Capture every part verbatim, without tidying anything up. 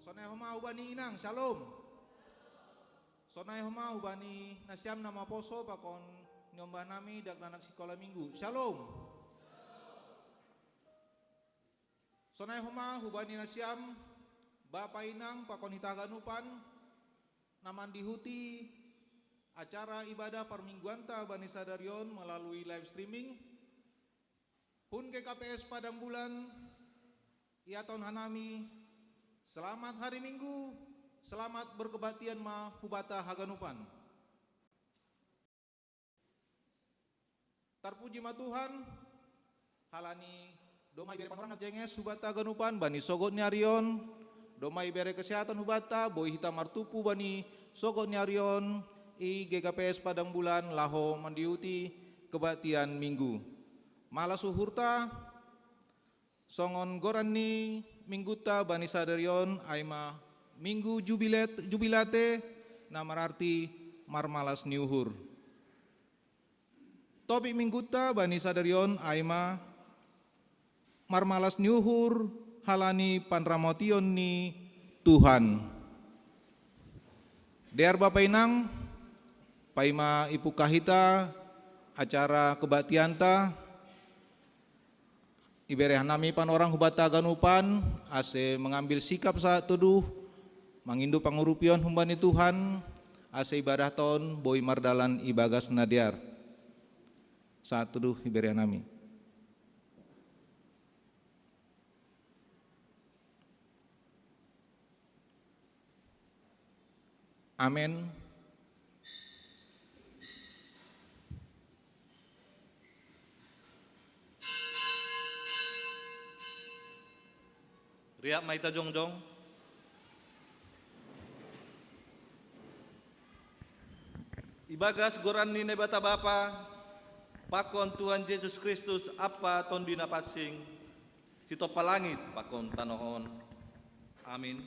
Sonai homa hubani inang, syalom. Sonai homa hubani nasiam na maposo pakon niombah nami dakdanak sikola minggu, syalom. Sonai homa hubani nasiam, bapa inang pakon hita haganupan, na mandihuti acara ibadah parmingguanta bani sadarion melalui live streaming. Hun G K P S Padang Bulan, ia ton hanami, selamat hari Minggu, selamat berkebaktian ma hubata haganupan. Tarpuji ma Tuhan, halani domai bere panorang jenges hubata haganupan bani sogot ni arion, domai bere kesehatan hubata, boi hita martupu bani sogot ni arion, i G K P S Padang Bulan laho mandihuti kebaktian Minggu. Malas uhurta, songon goran ni mingguta bani sadarion ai ma Minggu Jubilet, Jubilate, na mararti marmalas ni uhur. Topik mingguta bani sadarion ai ma marmalas ni uhur halani panramotion ni Tuhan. Dear bapa inang, paima ipungkah hita acara kebaktianta, ibere hanami panorang hubata haganupan, ase mengambil sikap sahat tuduh, mangindo pangurupion humbani Tuhan, ase ibadah ton boi mardalan ibagas na dear. Sahat tuduh ibere hanami. Amen. Riap ma hita jongjong. Ibagas goran ni Naibata Bapa, pakon Tuhan Jesus Kristus Ampa Tonduy Napansing, sitompa langit pakon tanoh on. Amin.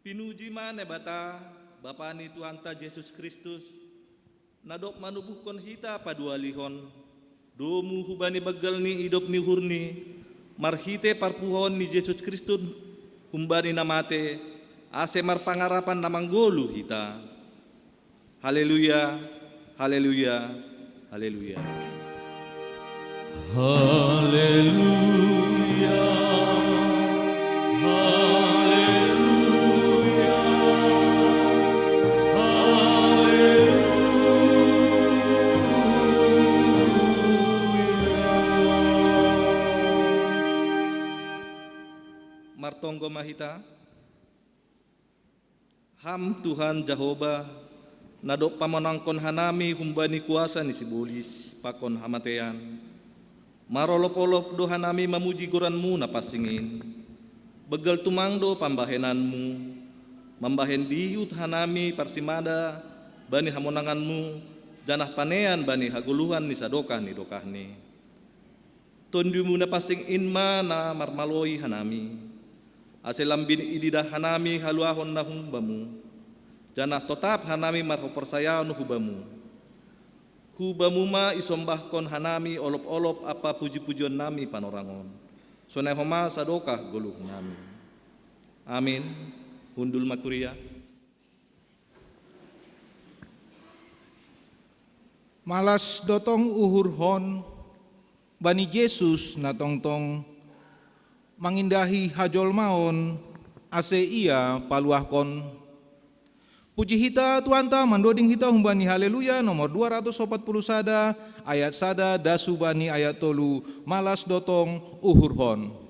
Pinuji ma Naibata, Bapa ni Tuhanta Jesus Kristus, na dob manubuhkon hita padualihon domu hubani banggal ni idop ni uhurni, marhite parpuhoon ni Jesus Kristus humbani na mate, ase marpangarapan na manggoluh hita. Haleluya, haleluya, haleluya. Haleluya, haleluya, haleluya. Martonggo ma hita. Ham Tuhan Jahowa, na dob pamonangkon hanami humbani kuasa ni sibolis pakon hamatean, marolop-olop do hanami mamuji goranmu na pansing in. Banggal tumang do pambahenanmu, mambahen dihut hanami parsimada bani hamonanganmu, janah panean bani hagoluhan ni sadokah ni dokahni. Tonduymu na pansing in ma na marmaloi hanami, ase lambin ididah hanami haluahon na humbamu, janah totap hanami marhaporsayaon hubamu. Hubamu ma isombahkon hanami olop-olop ampa puji-pujion nami panorang on. Sonai homa sadokah goluh nami. Amin. Hundul ma kuria. Malas do tong uhurhon bani Jesus na tongtong mangindahi hajolmaon, ase Ia paluahkon. Puji hita Tuhanta mandoding hita humbani Haleluya nomor dua ratus opat puluh sada, ayat sada das hubani ayat tolu, malas do tong uhurhon.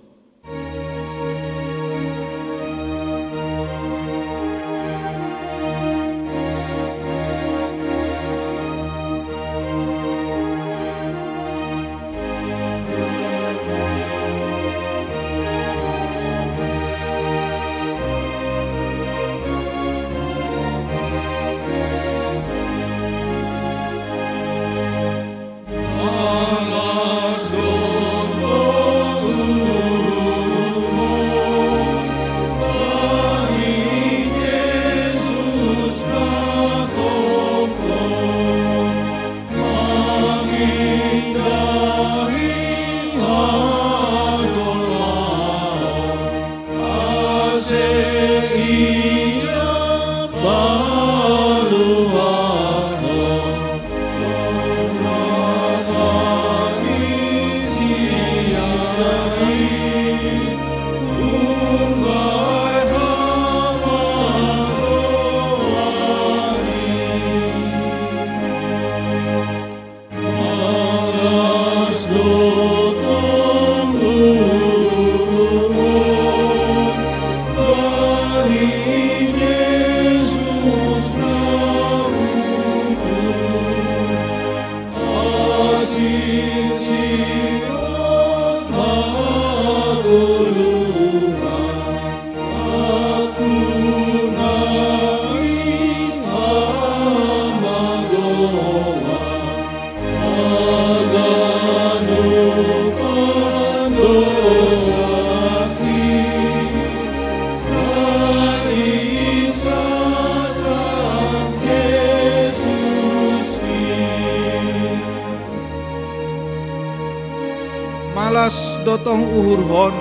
Malas do tong uhurhon,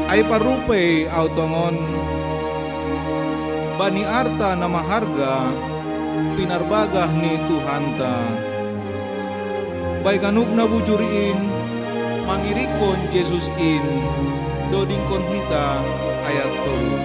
ai parrupei au tongon bani arta na maharga pinarbagah ni Tuhanta. Bai ganup na bujur in mangirikkon Jesus in, dodingkon hita ayat tolu.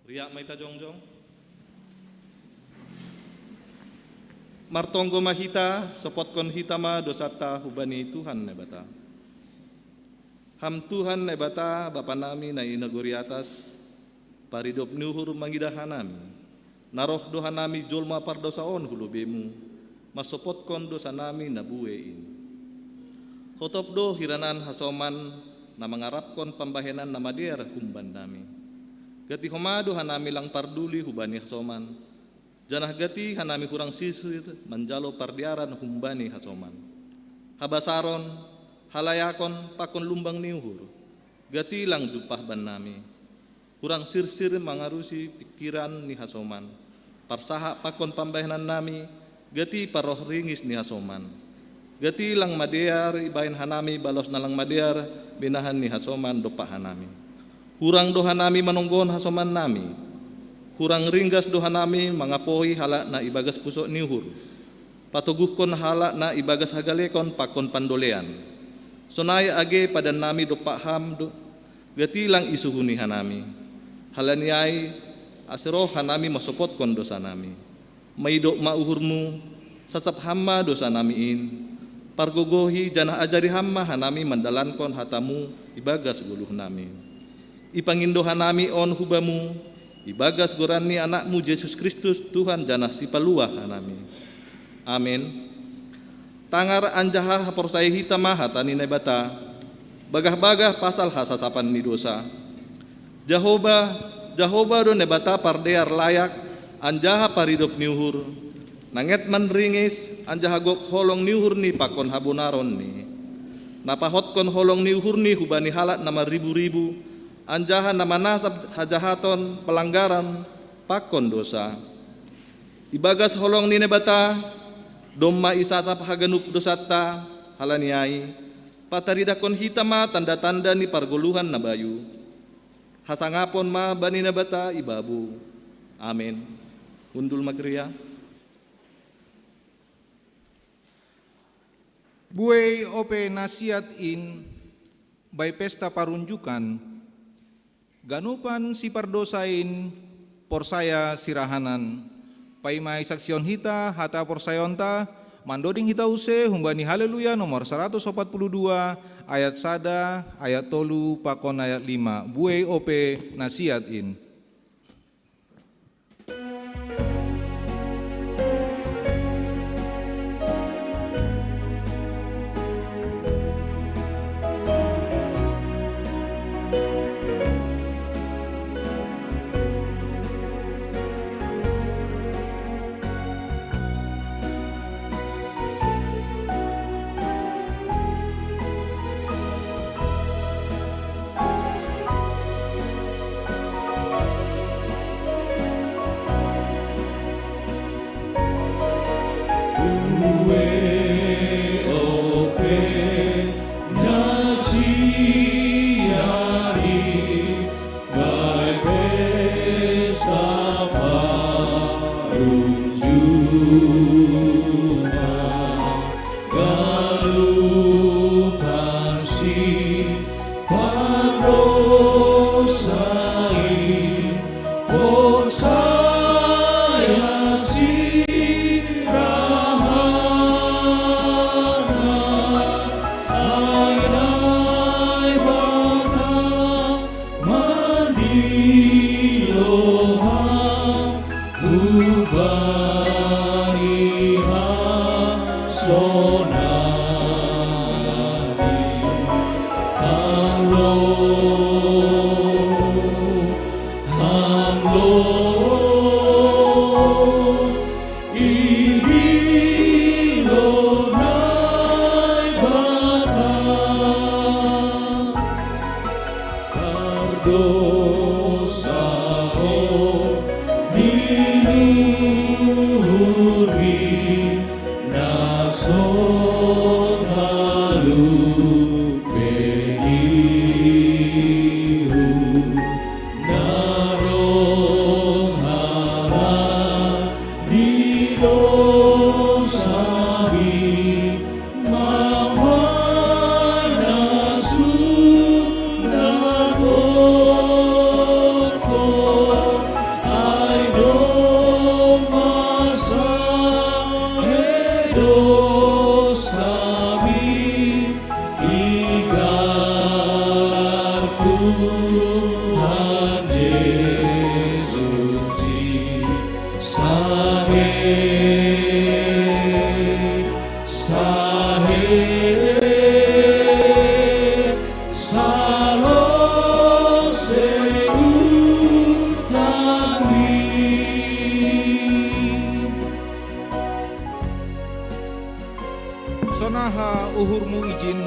Riak ma hita jongjong. Martonggo ma hita, sopotkon hita ma dosanta hubani Tuhan Naibata. Ham Tuhan Naibata, Bapa nami na i nagori atas, paridop ni uhur mangidah hanami, na roh do hanami jolma pardousa on hu lobeiMu, mansopotkon dousa nami na buei in. Hotop do hiranan hasoman na mangarapkon pambahenan na madear humbannami. Gati homa do hanami lang parduli hubani hasoman, janah gati hanami hurang sirsir manjalo pardearan humbani hasoman. Habasaron, halayakon pakon lumbang ni uhur, gati lang jumpah bannami. Hurang sirsir mangarusi pingkiran ni hasoman, parsahap pakon pambahenannami, gati parroh ringis ni hasoman. Gati lang madear ibahen hanami balos na lang madear binahen ni hasoman dompak hanami. Hurang do hanami manonggohon hasomannami. Hurang ringgas do hanami mangapohi halak na ibagas pusok ni uhur, patoguhkon halak na ibagas hagalekon pakon pandolean. Sonai age padannami dompak Ham do, gati lang isuhuni hanami. Halani ai, ase roh hanami mansopotkon dousanami. Maidop ma uhurMu, sasap Ham ma dousanami in. Pargogohi janah ajari Ham ma hanami mandalankon hataMu ibagas goluhnami. Ipangindo hanami on hu Bamu, ibagas goran ni AnakMu Jesus Kristus, Tuhan janah Sipaluah hanami. Amen. Tangar anjaha haporsayai hita ma hata ni Naibata, bagah-bagah pasal hasasapan ni dousa. Jahowa, Jahowa do Naibata pardear layak anjaha paridop ni uhur, na nget manringis anjaha gok holong ni uhurNi pakon habonaronni. Na pahotkon holong ni uhurNi hubani halak na marribu-ribu, anjaha na manasap hajahaton palanggaran pakon dousa. Ibagas holong ni Naibata, domma isasap haganup dousanta. Halani ai, pataridahkon hita ma tanda-tanda ni pargoluhan na bayu. Hasangapon ma bani Naibata i babou. Amen. Hundul ma gereja. Buei ope nasiat in, bai pesta parunjukan, ganupan sipardousa in, Porsaya sirahanan. Paima isaksion hita hata porsayonta, mandoding hita use humbani Haleluya nomor saratus opat puluh dua, ayat sada, ayat tolu pakon ayat lima. Buei ope nasiat in. Sonaha uhurmu ijin,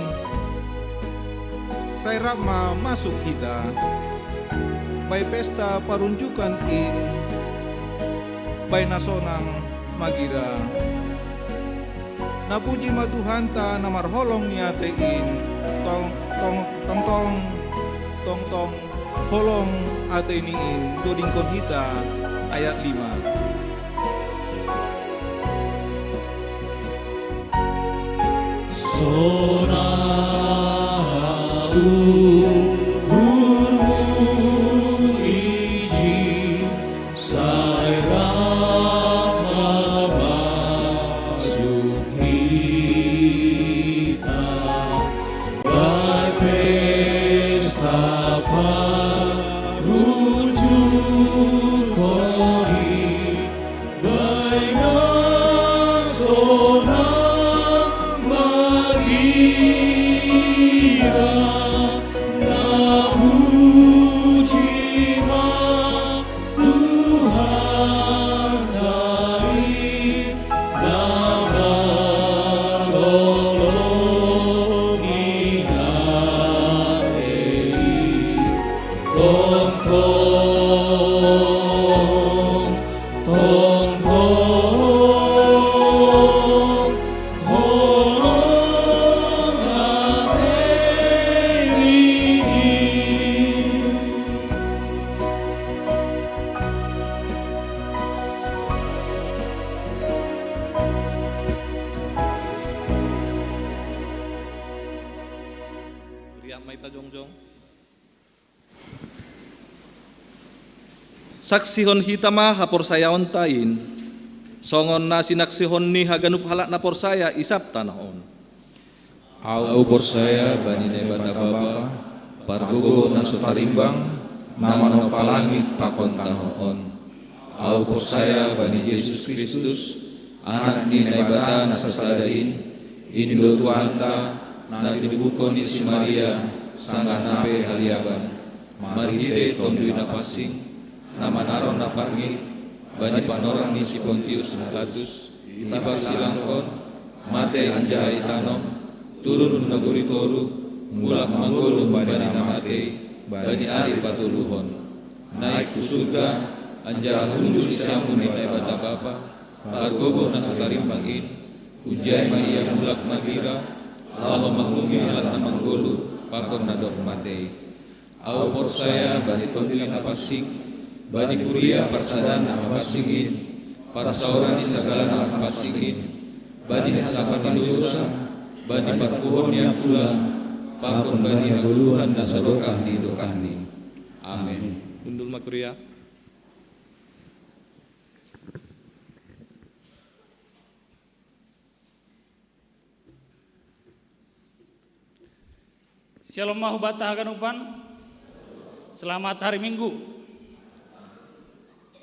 sai rap ma masuk hita, bai pesta parunjukan in, bai na sonang magira. Na puji ma Tuhanta na marholong ni atei in, tong, tong, tong, tong, tong, tong, holong atei ni in, dodingkon hita, ayat lima. Saksihon hita ma haporsayaonta in, songon na sinaksihon ni haganup halak na porsaya i sab tanoh on. Au porsaya bani Naibata Bapa, pargogoh na so tarimbang, na manompa langit pakon tanoh on. Au porsaya bani Jesus Kristus, Anak ni Naibata na sasada in, in do Tuhanta, na tinubuhkon ni si Maria, sanggah na pe haliaban, marhitei Tonduy Napansing, na manaron na parngit, bani panorang ni si Pontius Pilatus, iparsilangkon, matei anjaha itanom, turun hu nagori toruh, mulak manggoluh bani na matei, bani ari patoluhon. Naik hu surga, anjaha hundul siamun ni Naibata Bapa, pargogoh na so tarimbang in, hunjai ma Ia mulak magira, laho manguhumi halak na manggoluh, pakon na dob matei. Au porsaya bani Tonduy Napansing, bani kuria parsadaan na mapansing in, parsaoran ni sagala na mapansing in, bani hasampatan ni dosa, bani parpuhoon ni angkula, pakon bani hagoluhan na sadokah ni dokahni. Amen. Hundul ma kuria. Syalom ma hubanta haganupan. Selamat hari Minggu.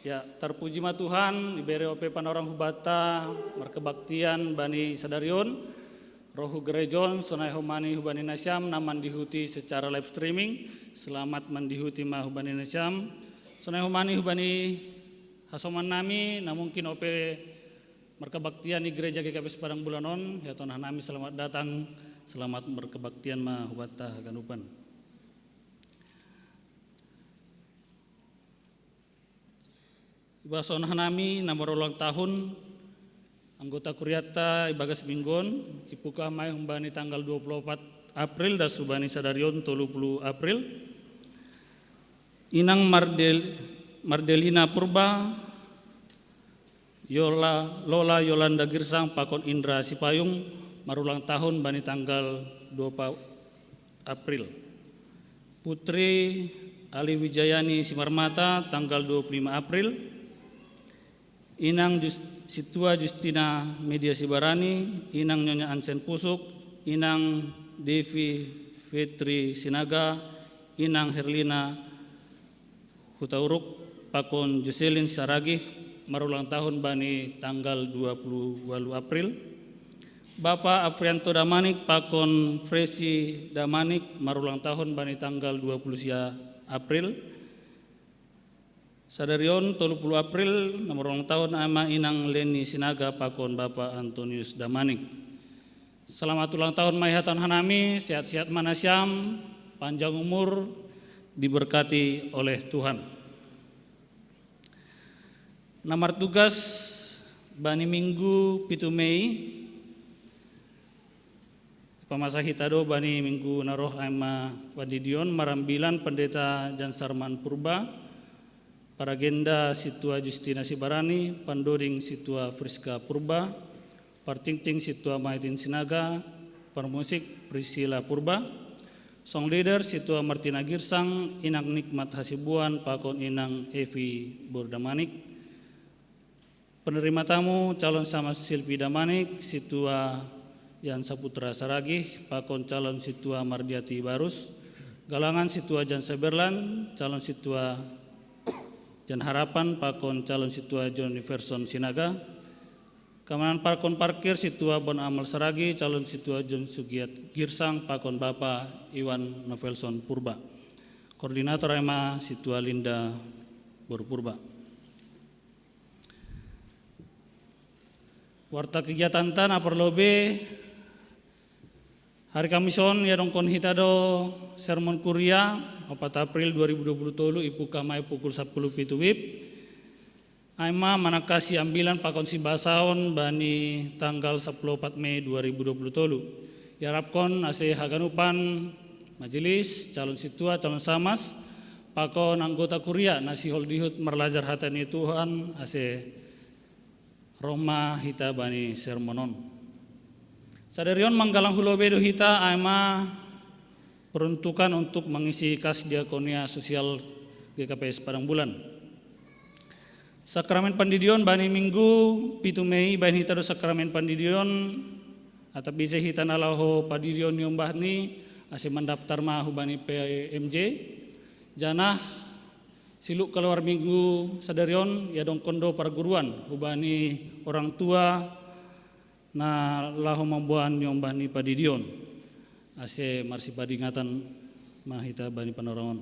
Ya, tarpuji ma Tuhan, ibere ope panorang hubanta markebaktian bani sadari on. Ro hu gereja on, sonai homani hubani nasiam na mandihuti secara live streaming. Selamat mandihuti ma hubani nasiam. Sonai homani hubani hasoman nami, na mungkin ope markebaktian di gereja G K P S Padang Bulan on, ya tonah nami selamat datang, selamat markebaktian ma hubanta haganupan. Ibas sonai nami na marulang tahun, anggota kuriata ibagas minggu on, ipungkah ma i humbani tanggal dua puluh opat April, das hubani sadari on tolu puluh April. Inang Mardel-, Mardelina Purba, Yola, Lola Yolanda Girsang pakon Indra Sipayung marulang tahun bani tanggal dua puluh April. Putri Ali Wijayani Simarmata tanggal dua puluh lima April. Inang Jus-, Situa Justina Media Sibarani, Inang Nyonya Ansen Pusuk, Inang Devi Fitri Sinaga, Inang Herlina Hutauruk, pakon Joselin Saragih, marulang tahun bani tanggal dua puluh walu April. Bapa Aprianto Damanik pakon Fresi Damanik marulang tahun bani tanggal dua puluh sia April. Sadari on tolu puluh April, na marulang tahun ai ma Inang Leni Sinaga pakon Bapa Antonius Damanik. Selamat ulang tahun ma i hatahon hanami, sehat-sehat ma nasiam, panjang umur, diberkati oleh Tuhan. Na martugas bani Minggu pitu Mei, pamasa hita do bani Minggu na roh ai ma pandidion, marambilan Pendeta Jan Sarman Purba, paragenda Situa Justina Sibarani, pandoding Situa Friska Purba, partingting Situa Maitin Sinaga, parmusik Priscilla Purba, song leader Situa Martina Girsang, Inang Nikmat Hasibuan pakon Inang Evi Bordamanik, penerima tamu calon Samas Silvi Damanik, Situa Yan Saputra Saragih pakon calon Situa Mardiati Barus, galangan Situa Jan Seberlan, calon Situa Jan Harapan pakon calon Situa John Iverson Sinaga, keamanan pakon parkir Situa Bon Amal Saragih, calon Situa John Sugiat Girsang pakon Bapa Iwan Novelson Purba. Koordinator ai ma Situa Linda Boru Purba. Warta kegiatanta na parlobei, hari Kamis on iadongkon hita do sermon kuria, opat April dua ribu dua puluh tolu, ipungkah ma i pukul sapuluh pitu wib. Ai ma manangkasi ambilan pakon sibasaon bani tanggal sapuluh opat Mei dua ribu dua puluh tolu. Iarapkon ase haganupan majelis, calon Situa, calon Samas, pakon anggota kuria na sihol dihut marlajar hata ni Tuhan, ase roh ma hita bani sermon on. Sadari on manggalang hu lobei do hita ai ma peruntukan untuk mengisi kas diakonia sosial G K P S Padang Bulan. Sakramen pandidion bani minggu pitu Mei, baen hita do sakramen pandidion, atap ise hita na laho padidion ni ombah ni, ase mandaptar ma hubani P M J. Janah siluk kaluar minggu sadari on iadongkon do parguruan hubani orang tua na laho mamboan ni ombah ni padidion, ase marsipadingatan ma hita bani panorang on.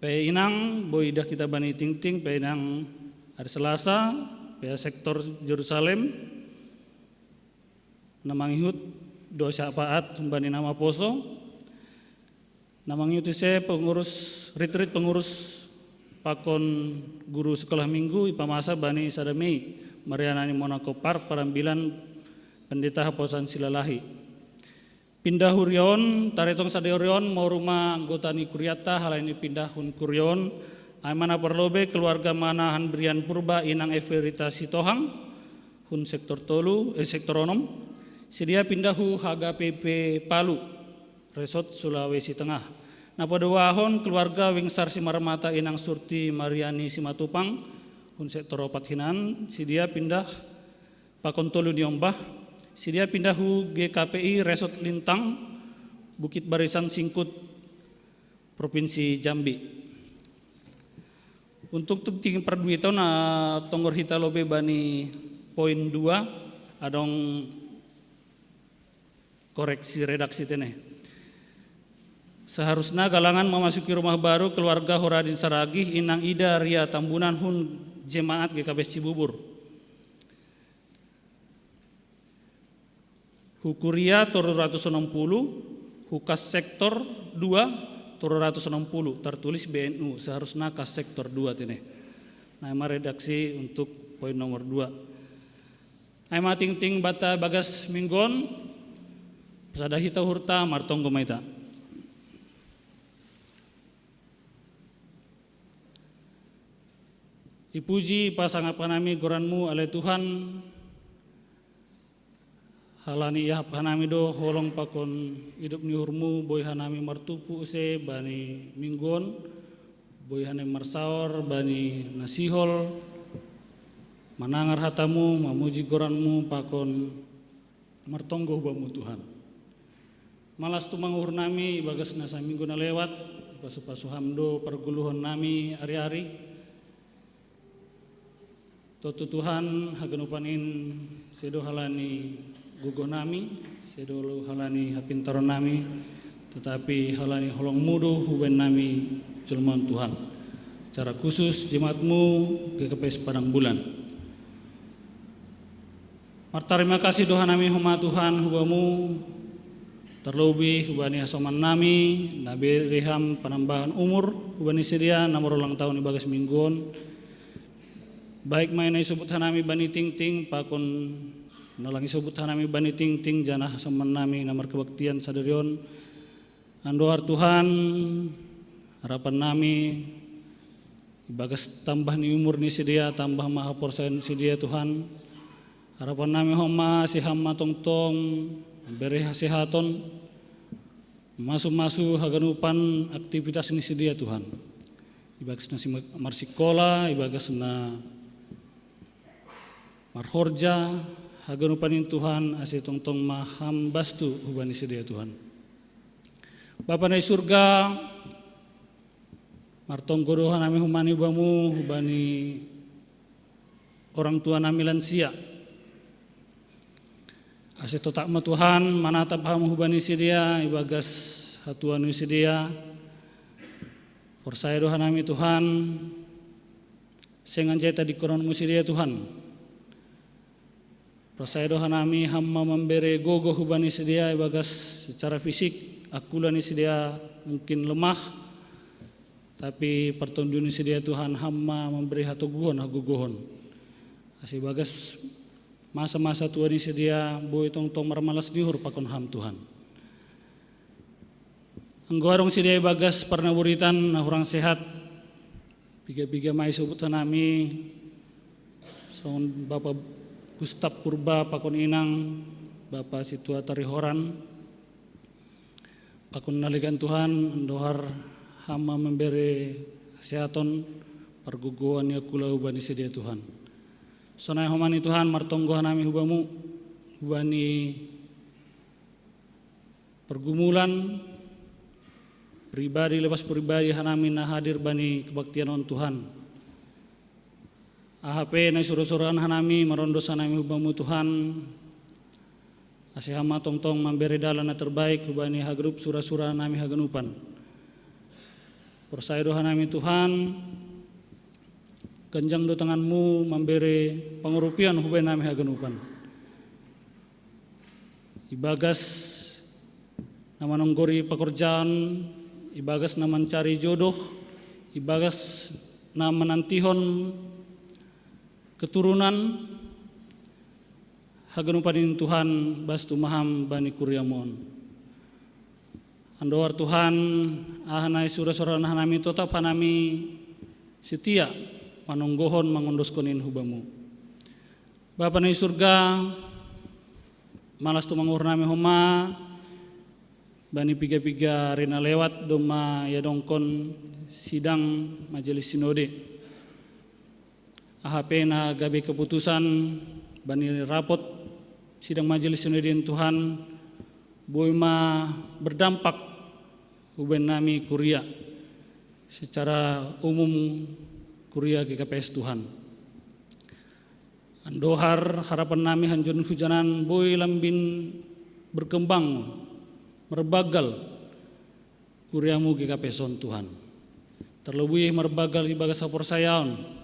Pe inang, boi dah kita bani tingting, pe inang ari Selasa, pe sektor Jerusalem, na mangihut do syafaat humbani na maposo, na mangihut ise pengurus retreat, pengurus pakon guru sekolah minggu, ipamasa bani sada Mei, marianan i Monaco Park, parambilan Pendeta Haposan Silalahi. Pindah huria on, taretong sada huria on, mau rumah anggota ni kuriata, halani pindah hun kuria on, ai ma na parlobei keluarga manahan Brian Purba, inang Everita Sitohang, hun sektor tolu, eh, sektor onom, sidia pindah hu H K P P Palu, Resort Sulawesi Tengah. Na paduahon keluarga Wingsar Simarmata, inang Surti Mariani Simatupang, hun sektor opat hinan, sidia pindah pakon tolu ni ombah, sidia pindah hu G K P I Resort Lintang, Bukit Barisan Singkut, Provinsi Jambi. Untuk tingting parduiton, ah, tonggor hita lobei bani poin dua, adong koreksi redaksi tene. Seharusnya galangan memasuki rumah baru keluarga Horadin Saragih, inang Ida Ria Tambunan, hun jemaat G K P S Cibubur. Hu kuria tolu ratus onom puluh, hu kas sektor dua tolu ratus onom puluh, tertulis B N U, seharusnya kas sektor dua tene. Nah, ima redaksi untuk poin nomor dua. Ai ma tingting banta bagas minggu on, sada hita uhurta, martonggo ma hita. Ipuji, pasangap hanami goran-Mu, ale Tuhan, halani iahap hanami do holong pakon idop ni uhur-Mu, boi hanami martumpu use bani minggu on, boi hanami marsaor bani na sihol, manangar hata-Mu, mamuji goran-Mu, pakon martonggo hu Bamu, Tuhan. Malas tumang uhurnami ibagas na saminggu na lewat, ipasu-pasu Ham do pargoluhonnami ari-ari. Tontu Tuhan, haganupan in sedo halani gogohnami, sedo halani hapintaronnami, tetapi halani holong-Mu do hubaen nami jolma on, Tuhan. Secara khusus jemaat-Mu G K P S Padang Bulan. Martarima kasih do hanami homa, Tuhan, hu Bamu, terlebih hubani hasoman-nami, na bere Ham panambahan umur hubani sidia na marulang tahun ibagas minggu on. Baik ma i na isubut hanami bani tingting, pakon na lang isubut hanami bani tingting, janah hasoman-nami na markebaktian sadari on. Andohar, Tuhan, harapan-nami ibagas tambah ni umur ni sidia, tambah ma haporsayaon sidia, Tuhan. Harapan-nami homa ase Ham ma tongtong bere hasehaton, masu-masu haganupan aktivitas ni sidia, Tuhan. Ibagas na si-, marsikola, ibagas na marhorja, haganupan in, Tuhan, ase tongtong ma Ham bastu hubani sidia, Tuhan. Bapa na i surga, martonggo do hanami homa ni Bamu hubani orang tua-nami lansia. Ase totap ma, Tuhan, manatap Ham hubani sidia ibagas hatuaon ni sidia. Porsaya do hanami, Tuhan, seng anjai tadingkonon-Mu sidia, Tuhan. Porsaya do hanami Ham ma mambere gogoh hubani sidia ibagas secara fisik, angkula ni sidia mungkin lemah, tapi partonduon ni sidia, Tuhan, Ham ma mambere hatoguhon, hagogohon. Ase ibagas masa-masa tua ni sidia boi tongtong marmalas ni uhur pakon Ham, Tuhan. Anggo adong sidia ibagas parnaburitan na hurang sehat, piga-piga ma isubut hanami, songon Bapa Gustap Purba pakon inang, Bapa Situa Tarihoran, pakon na legan, Tuhan, andohar Ham ma mambere hasehaton, pargogoan ni akula hubani sidea Tuhan. Sonai homani Tuhan, martonggo hanami hubamu, hubani pergumulan pribadi lepas pribadi hanami na hadir bani kebaktian on Tuhan. Aha pe na isuro-suroan hanami, marondos hanami hubamu Tuhan, ase Ham ma tongtong mambere dalan na terbaik hubani haganup sura-sura nami haganupan. Porsaya do hanami Tuhan, ganjang do tanganmu mambere pangurupian hubani nami haganupan. Ibagas na manonggori pakorjaan, ibagas na mancari jodoh, ibagas na manantihon keturunan, haganupan in Tuhan, bastu ma Ham bani kuriamu on. Andohar Tuhan, aha na isura-sura hanami, totap hanami setia manonggohon, mangondoskon in hubamu. Bapa na i surga, malas tumang uhur nami homa bani piga-piga ari na lewat domma iadongkon sidang majelis sinode. Aha pe na gabe keputusan bani rapot sidang majelis sinode in Tuhan, boi ma berdampak hubani nami kuria, secara umum kuria G K P S Tuhan. Andohar harapan nami hanjuran hujanan boi lambin berkembang, marbagal kuriamu G K P S on Tuhan. Terlebih marbagal ibagas haporsayaon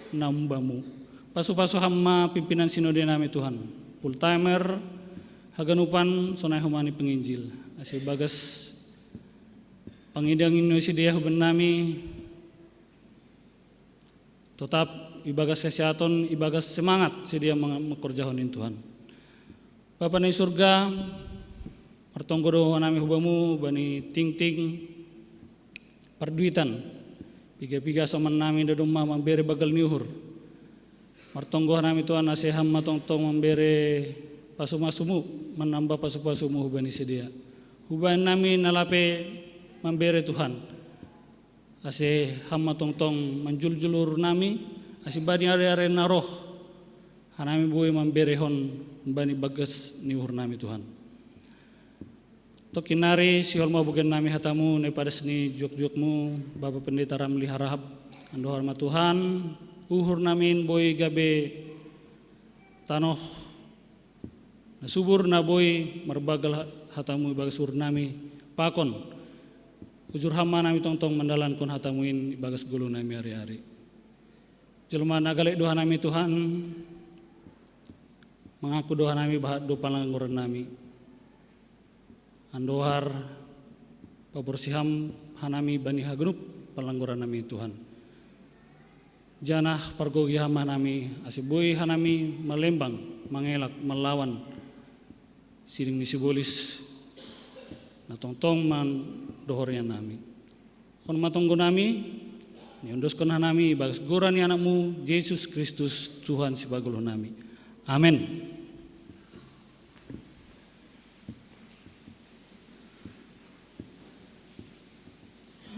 na umbamu. Pasu-pasu Ham ma pimpinan sinode nami Tuhan. Full timer, haganupan sonai homani penginjil. Ase ibagas pangidangi ni sidea hubani nami, totap ibagas kesehaton, ibagas semangat sidea manga-, mangkorjahon in Tuhan. Bapa na i surga, martonggo do hanami hubamu bani tingting parduitan. Piga-piga soman nami do domma mambere bagal ni uhur. Martonggo hanami Tuhan ase Ham ma tongtong mambere pasu-pasumu, manamba pasu-pasumu hubani sidea. Hubani nami na lape mambere Tuhan. Ase Ham ma tongtong manjuljul uhur nami, ase bani ari-ari na roh, hanami boi mamberehon bani bagas ni uhur nami Tuhan. Tongkin nari sihol ma bogen nami hatamu, na ipadas ni juak-juakmu, Bapa Pendeta Ramli Harahap, andohar ma Tuhan, uhur nami in boi gabe tanoh na subur na boi marbagal hatamu ibagas uhur nami, pakon ujur Ham ma nami tongtong mandalankon hatamu in ibagas golu nami ari-ari. Jelma na galek do hanami Tuhan, mangaku do hanami bahat do pananggoran nami. Andohar paborsih Ham hanami bani haganup pananggoran nami Tuhan. Janah pargogi Ham hanami, ase boi hanami malembang, mangelak, malawan siding ni sibolis na tongtong mandohor ia nami. On ma tonggo nami, niondoskon hanami ibagas goran ni Anakmu, Jesus Kristus, Tuhan sipagoluh nami. Amen.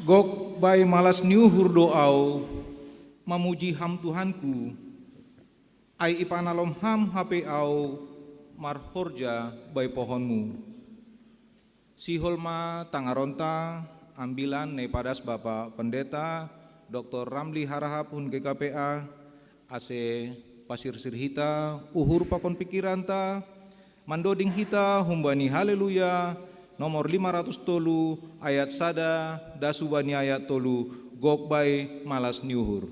Gok bai malas ni uhur do ahu, mamuji Ham Tuhanku, ai ipanalom Ham hape ahu marhorja bai pohonmu. Sihol ma tangaronta, ambilan na ipadas Bapa Pendeta Doktor Ramli Harahap hun G K P A, ase pasirsir hita uhur pakon pikiranta, mandoding hita humbani Haleluya nomor lima ratus tolu ayat sada das hubani ayat tolu, gok bai malas ni uhur.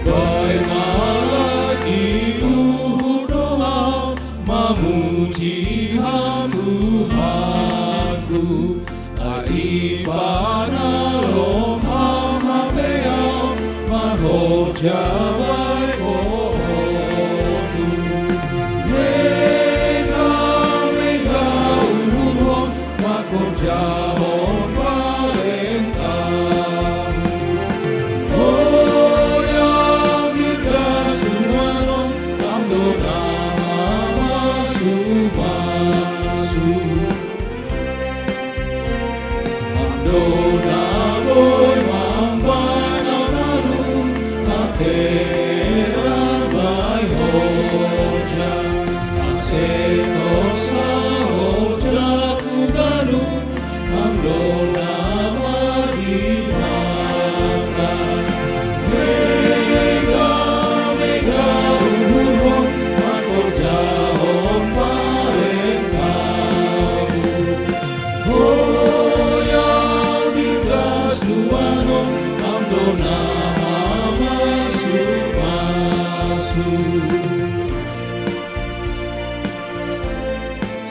Bai malas ni uhur do ahu, mamuji Ham Tuhanku, ai ipanalom Ham hape ahu, marhorja bai pohonmu. Nuaeng Ham e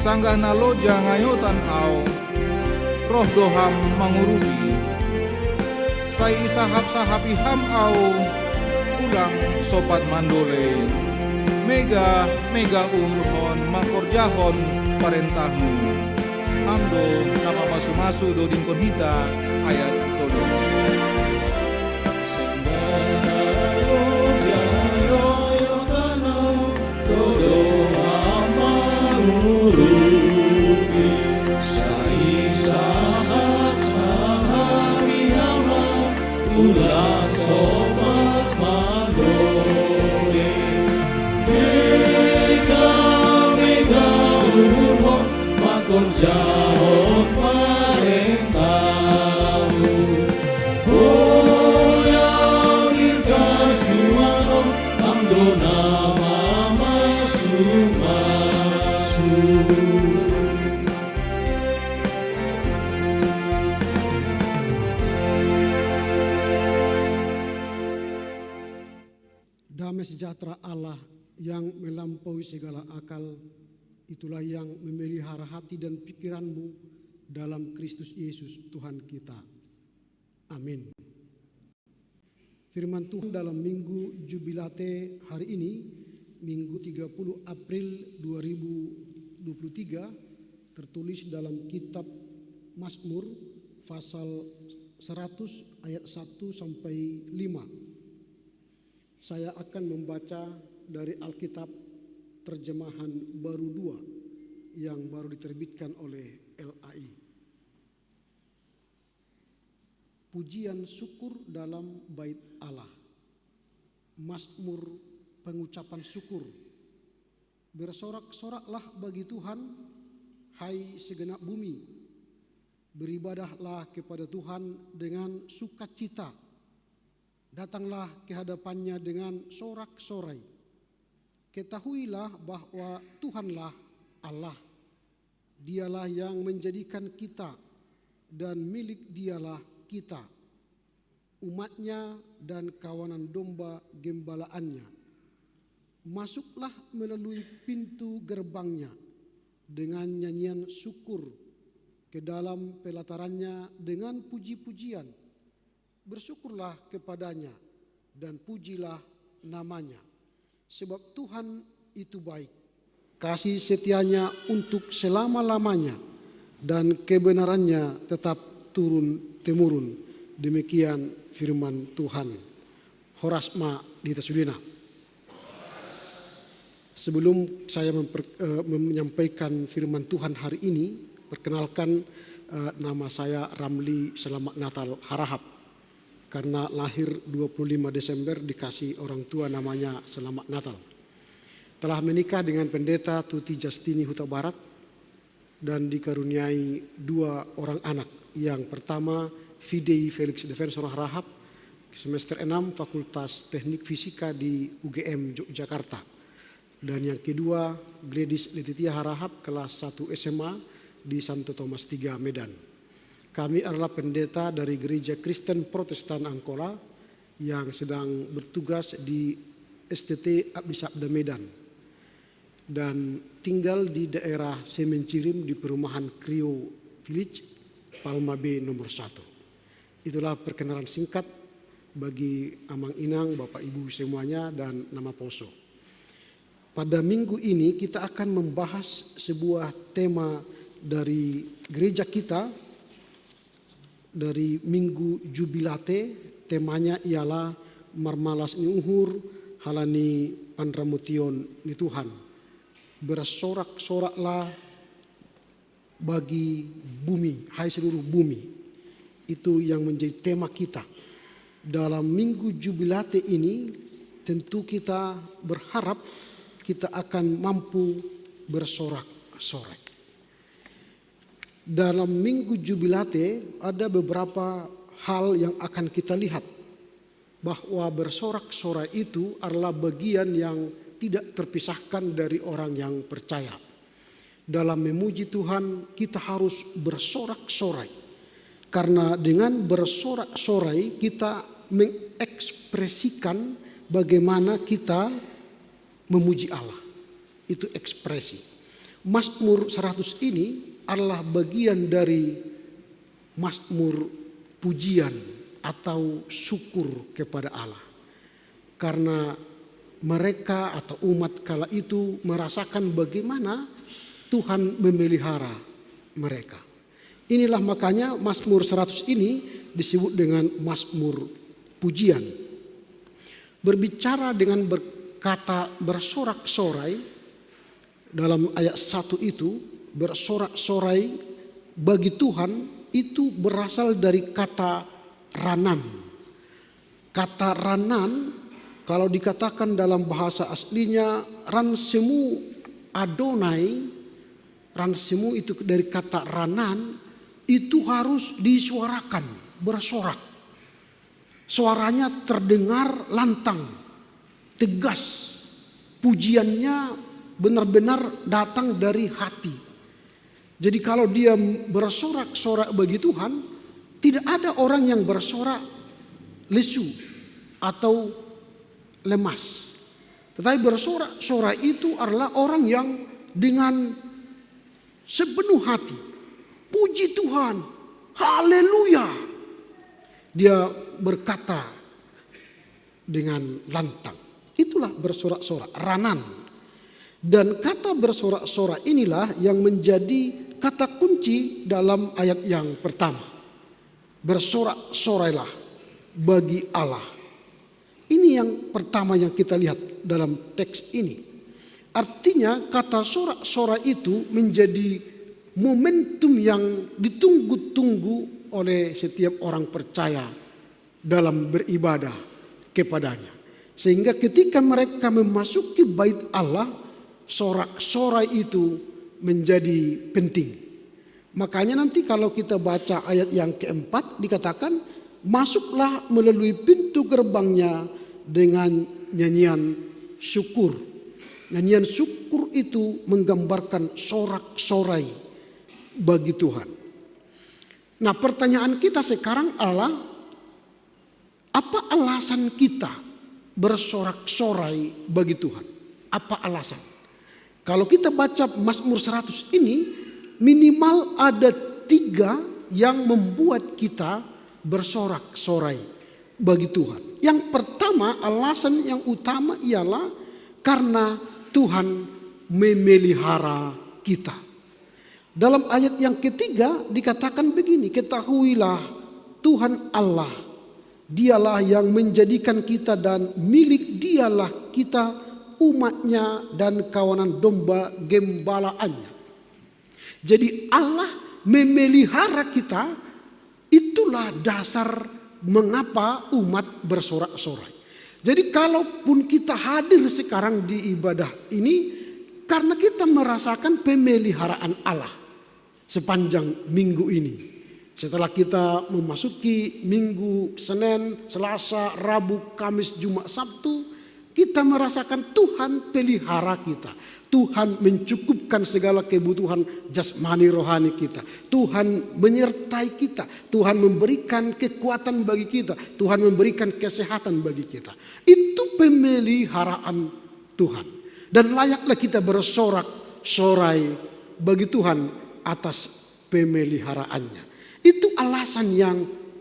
Sanggah na loja ngayotan au, roh do ham mangurupi. Sai isahap-sahapi ham au, ulang sopat mandolei. Mega, mega uhurhon mangkorjahon parentahmu. Ham do na mamasu-masu dodingkon hita. Ayat tolu. Damai sejahtera Allah yang melampaui segala akal, itulah yang memelihara hati dan pikiranmu dalam Kristus Yesus Tuhan kita. Amin. Firman Tuhan dalam Minggu Jubilate hari ini, Minggu tiga puluh April dua ribu dua puluh tiga, tertulis dalam kitab Mazmur pasal seratus ayat satu sampai lima. Saya akan membaca dari Alkitab terjemahan baru dua yang baru diterbitkan oleh L A I. Pujian syukur dalam bait Allah. Mazmur pengucapan syukur. Bersorak-soraklah bagi Tuhan, hai segenap bumi. Beribadahlah kepada Tuhan dengan sukacita. Datanglah ke hadapan-Nya dengan sorak-sorai. Ketahuilah bahwa Tuhanlah Allah. Dialah yang menjadikan kita, dan milik Dialah kita, umat-Nya dan kawanan domba gembalaannya. Masuklah melalui pintu gerbang-Nya dengan nyanyian syukur, ke dalam pelataran-Nya dengan puji-pujian. Bersyukurlah kepada-Nya dan pujilah nama-Nya. Sebab Tuhan itu baik. Kasih setia-Nya untuk selama-lamanya, dan kebenaran-Nya tetap turun-temurun. Demikian firman Tuhan. Horas ma di hita sudena. Sebelum saya memper-, eh, menyampaikan firman Tuhan hari ini, perkenalkan, eh, nama saya Ramli Selamat Natal Harahap. Karena lahir dua puluh lima Desember, dikasih orang tua namanya Selamat Natal. Telah menikah dengan Pendeta Tuti Justini Hutabarat dan dikaruniai dua orang anak. Yang pertama, Fidei Felix Defensor Harahap, semester enam, Fakultas Teknik Fisika di U G M Yogyakarta. Dan yang kedua, Gladys Letitia Harahap, kelas satu S M A di Santo Thomas tiga, Medan. Kami adalah pendeta dari Gereja Kristen Protestan Angkola yang sedang bertugas di S T T Abdi Sabda Medan dan tinggal di daerah Semencirim di perumahan Krio Village, Palma B nomor satu. Itulah perkenalan singkat bagi Amang Inang, Bapak Ibu semuanya, dan nama poso. Pada minggu ini kita akan membahas sebuah tema dari gereja kita, dari Minggu Jubilate. Temanya ialah Marmalas ni Uhur, Halani Panramotion ni Tuhan. Bersorak-soraklah bagi bumi, hai seluruh bumi. Itu yang menjadi tema kita. Dalam minggu jubilate ini, tentu kita berharap kita akan mampu bersorak-sorai. Dalam minggu jubilate ada beberapa hal yang akan kita lihat, bahwa bersorak-sorai itu adalah bagian yang tidak terpisahkan dari orang yang percaya. Dalam memuji Tuhan, kita harus bersorak-sorai. Karena dengan bersorak-sorai, kita mengekspresikan bagaimana kita memuji Allah. Itu ekspresi. Mazmur seratus ini adalah bagian dari mazmur pujian atau syukur kepada Allah. Karena mereka atau umat kala itu merasakan bagaimana Tuhan memelihara mereka. Inilah makanya Mazmur seratus ini disebut dengan Mazmur pujian. Berbicara dengan berkata bersorak-sorai, dalam ayat satu itu, bersorak-sorai bagi Tuhan itu berasal dari kata ranan. Kata ranan, kalau dikatakan dalam bahasa aslinya, ransemu Adonai, ransemu itu dari kata ranan, itu harus disuarakan, bersorak. Suaranya terdengar lantang, tegas. Pujiannya benar-benar datang dari hati. Jadi kalau dia bersorak-sorak bagi Tuhan, tidak ada orang yang bersorak lesu atau lemas. Tetapi bersorak-sorak itu adalah orang yang dengan sepenuh hati, "Puji Tuhan, haleluya." Dia berkata dengan lantang. Itulah bersorak-sorak, ranan. Dan kata bersorak-sorak inilah yang menjadi kata kunci dalam ayat yang pertama. Bersorak-sorailah bagi Allah. Ini yang pertama yang kita lihat dalam teks ini. Artinya kata sorak-sorai itu menjadi momentum yang ditunggu-tunggu oleh setiap orang percaya dalam beribadah kepada-Nya. Sehingga ketika mereka memasuki bait Allah, sorak-sorai itu menjadi penting. Makanya nanti kalau kita baca ayat yang keempat dikatakan, "Masuklah melalui pintu gerbang-Nya dengan nyanyian syukur." Nyanyian syukur itu menggambarkan sorak-sorai bagi Tuhan. Nah, pertanyaan kita sekarang adalah, apa alasan kita bersorak-sorai bagi Tuhan? Apa alasan? Kalau kita baca Mazmur seratus ini, minimal ada tiga yang membuat kita bersorak-sorai bagi Tuhan. Yang pertama, alasan yang utama ialah karena Tuhan memelihara kita. Dalam ayat yang ketiga dikatakan begini, "Ketahuilah Tuhan Allah, Dialah yang menjadikan kita dan milik Dialah kita, umat-Nya dan kawanan domba gembalaannya." Jadi Allah memelihara kita, itulah dasar mengapa umat bersorak-sorai. Jadi kalaupun kita hadir sekarang di ibadah ini, karena kita merasakan pemeliharaan Allah sepanjang minggu ini. Setelah kita memasuki minggu Senin, Selasa, Rabu, Kamis, Jumat, Sabtu, kita merasakan Tuhan pelihara kita. Tuhan mencukupkan segala kebutuhan jasmani rohani kita. Tuhan menyertai kita. Tuhan memberikan kekuatan bagi kita. Tuhan memberikan kesehatan bagi kita. Itu pemeliharaan Tuhan. Dan layaklah kita bersorak-sorai bagi Tuhan atas pemeliharaannya. Itu alasan yang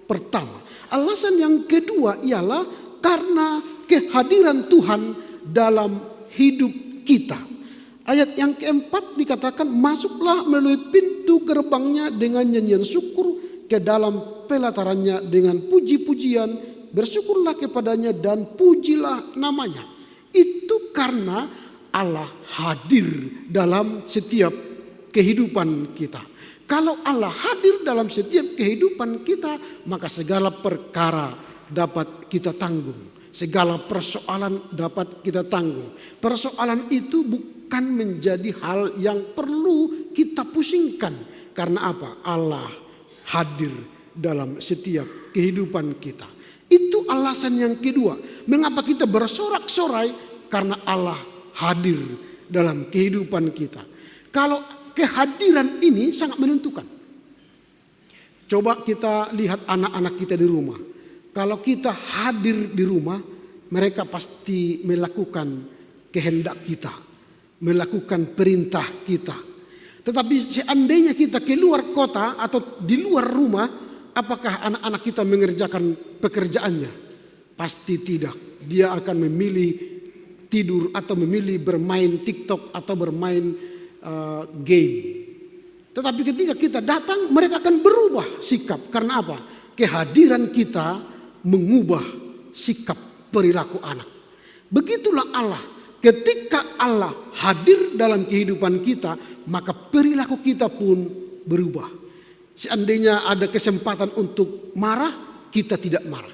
pertama. Alasan yang kedua ialah karena kehadiran Tuhan dalam hidup kita. Ayat yang keempat dikatakan, "Masuklah melalui pintu gerbang-Nya dengan nyanyian syukur, ke dalam pelataran-Nya dengan puji-pujian, bersyukurlah kepada-Nya dan pujilah nama-Nya." Itu karena Allah hadir dalam setiap kehidupan kita. Kalau Allah hadir dalam setiap kehidupan kita, maka segala perkara dapat kita tanggung. Segala persoalan dapat kita tanggung. Persoalan itu bukan menjadi hal yang perlu kita pusingkan. Karena apa? Allah hadir dalam setiap kehidupan kita. Itu alasan yang kedua, mengapa kita bersorak-sorai, karena Allah hadir dalam kehidupan kita. Kalau kehadiran ini sangat menentukan. Coba kita lihat anak-anak kita di rumah. Kalau kita hadir di rumah, mereka pasti melakukan kehendak kita, melakukan perintah kita. Tetapi seandainya kita keluar kota atau di luar rumah, apakah anak-anak kita mengerjakan pekerjaannya? Pasti tidak. Dia akan memilih tidur atau memilih bermain TikTok atau bermain, eh, game. Tetapi ketika kita datang, mereka akan berubah sikap. Karena apa? Kehadiran kita mengubah sikap perilaku anak. Begitulah Allah. Ketika Allah hadir dalam kehidupan kita, maka perilaku kita pun berubah. Seandainya ada kesempatan untuk marah, kita tidak marah.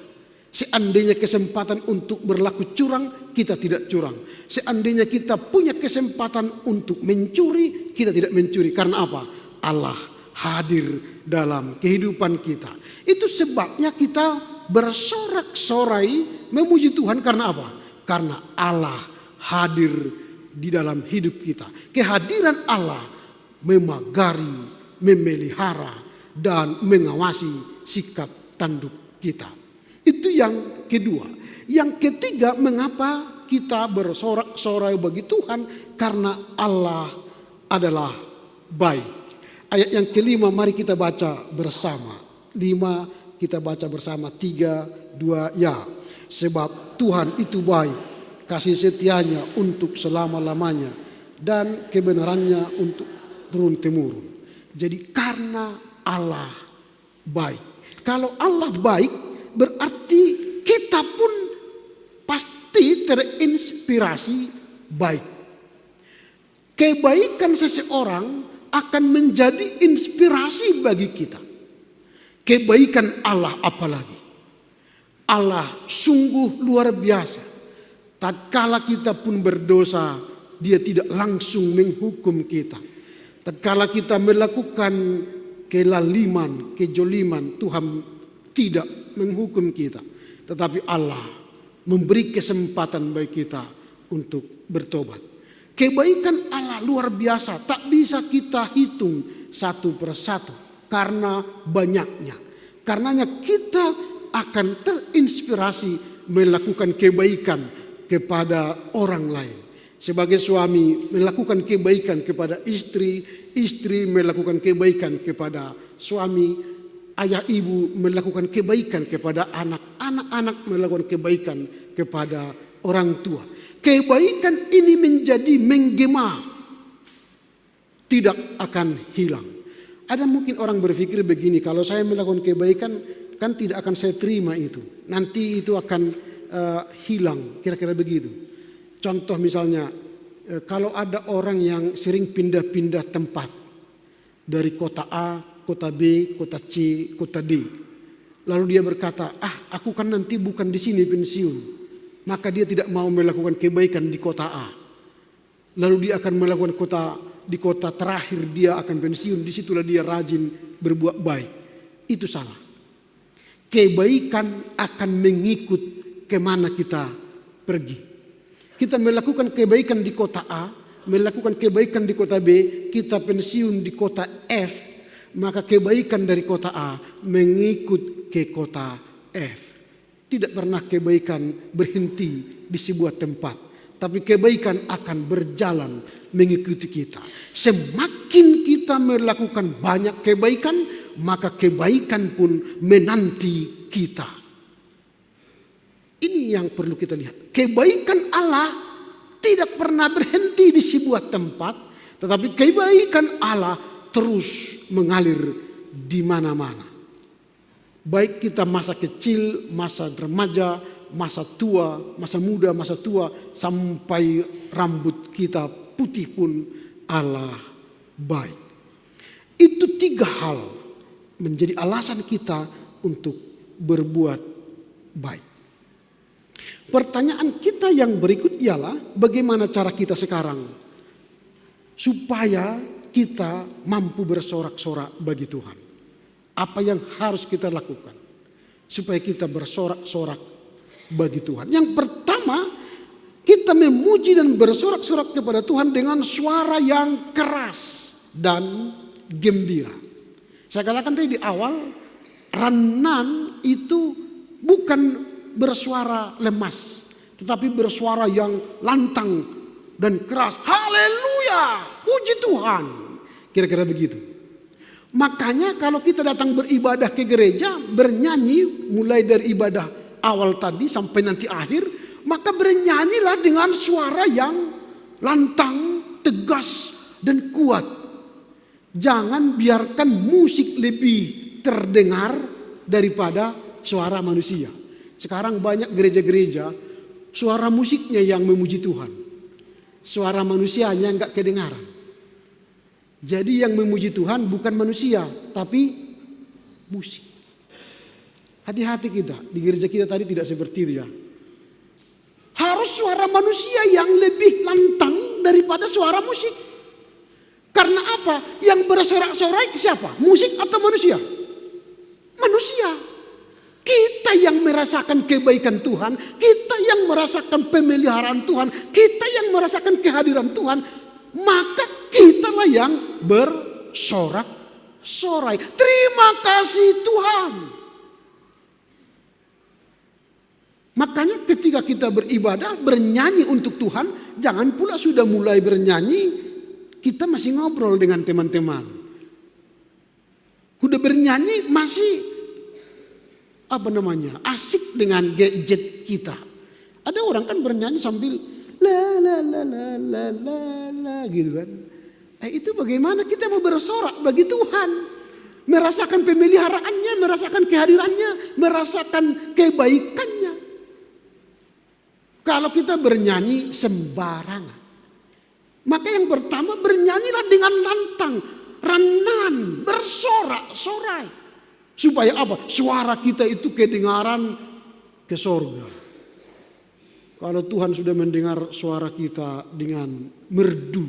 Seandainya kesempatan untuk berlaku curang, kita tidak curang. Seandainya kita punya kesempatan untuk mencuri, kita tidak mencuri. Karena apa? Allah hadir dalam kehidupan kita. Itu sebabnya kita bersorak-sorai memuji Tuhan. Karena apa? Karena Allah hadir di dalam hidup kita. Kehadiran Allah memagari, memelihara, dan mengawasi sikap tanduk kita. Itu yang kedua. Yang ketiga, mengapa kita bersorak-sorai bagi Tuhan? Karena Allah adalah baik. Ayat yang kelima, mari kita baca bersama. Lima, kita baca bersama. Tiga, dua, ya. Sebab Tuhan itu baik, kasih setianya untuk selama-lamanya, dan kebenarannya untuk turun-temurun. Jadi karena Allah baik. Kalau Allah baik, berarti kita pun pasti terinspirasi baik. Kebaikan seseorang akan menjadi inspirasi bagi kita. Kebaikan Allah apalagi. Allah sungguh luar biasa. Tatkala kita pun berdosa, Dia tidak langsung menghukum kita. Tatkala kita melakukan kelaliman, kejoliman, Tuhan tidak menghukum kita. Tetapi Allah memberi kesempatan bagi kita untuk bertobat. Kebaikan Allah luar biasa, tak bisa kita hitung satu per satu karena banyaknya. Karenanya kita akan terinspirasi melakukan kebaikan kepada orang lain. Sebagai suami melakukan kebaikan kepada istri, istri melakukan kebaikan kepada suami, ayah ibu melakukan kebaikan kepada anak, anak-anak melakukan kebaikan kepada orang tua. Kebaikan ini menjadi menggema, tidak akan hilang. Ada mungkin orang berpikir begini, kalau saya melakukan kebaikan, kan tidak akan saya terima itu. Nanti itu akan, eh, hilang, kira-kira begitu. Contoh misalnya, eh, kalau ada orang yang sering pindah-pindah tempat, dari kota A, kota B, kota C, kota D. Lalu dia berkata, "Ah, aku kan nanti bukan di sini pensiun." Maka dia tidak mau melakukan kebaikan di kota A. Lalu dia akan melakukan kota, di kota terakhir dia akan pensiun, disitulah dia rajin berbuat baik. Itu salah. Kebaikan akan mengikut kemana kita pergi. Kita melakukan kebaikan di kota A, melakukan kebaikan di kota B, kita pensiun di kota F, maka kebaikan dari kota A mengikut ke kota F. Tidak pernah kebaikan berhenti di sebuah tempat, tapi kebaikan akan berjalan mengikuti kita. Semakin kita melakukan banyak kebaikan, maka kebaikan pun menanti kita. Ini yang perlu kita lihat. Kebaikan Allah tidak pernah berhenti di sebuah tempat, tetapi kebaikan Allah terus mengalir di mana-mana. Baik kita masa kecil, masa remaja, masa tua, masa muda, masa tua, sampai rambut kita putih pun Allah baik. Itu tiga hal menjadi alasan kita untuk berbuat baik. Pertanyaan kita yang berikut ialah, bagaimana cara kita sekarang supaya kita mampu bersorak-sorak bagi Tuhan? Apa yang harus kita lakukan supaya kita bersorak-sorak bagi Tuhan? Yang pertama, kita memuji dan bersorak-sorak kepada Tuhan dengan suara yang keras dan gembira. Saya katakan tadi di awal, Ranan itu bukan bersuara lemas, tetapi bersuara yang lantang dan keras. "Haleluya, puji Tuhan." Kira-kira begitu. Makanya kalau kita datang beribadah ke gereja, bernyanyi mulai dari ibadah awal tadi sampai nanti akhir, maka bernyanyilah dengan suara yang lantang, tegas, dan kuat. Jangan biarkan musik lebih terdengar daripada suara manusia. Sekarang banyak gereja-gereja, suara musiknya yang memuji Tuhan. Suara manusianya nggak kedengaran. Jadi yang memuji Tuhan bukan manusia, tapi musik. Hati-hati kita, di gereja kita tadi tidak seperti itu ya. Harus suara manusia yang lebih lantang daripada suara musik. Karena apa? Yang bersorak-sorai siapa? Musik atau manusia? Manusia. Kita yang merasakan kebaikan Tuhan, kita yang merasakan pemeliharaan Tuhan, kita yang merasakan kehadiran Tuhan, maka kitalah yang bersorak-sorai. Terima kasih Tuhan. Makanya ketika kita beribadah, bernyanyi untuk Tuhan, jangan pula sudah mulai bernyanyi, kita masih ngobrol dengan teman-teman. Udah bernyanyi masih, apa namanya, asik dengan gadget kita. Ada orang kan bernyanyi sambil la la la la la la la gitu kan. Eh, itu bagaimana kita mau bersorak bagi Tuhan? Merasakan pemeliharaannya, merasakan kehadirannya, merasakan kebaikannya. Kalau kita bernyanyi sembarangan, maka yang pertama bernyanyilah dengan lantang, ranan, bersorak-sorai. Supaya apa? Suara kita itu kedengaran ke sorga. Kalau Tuhan sudah mendengar suara kita dengan merdu,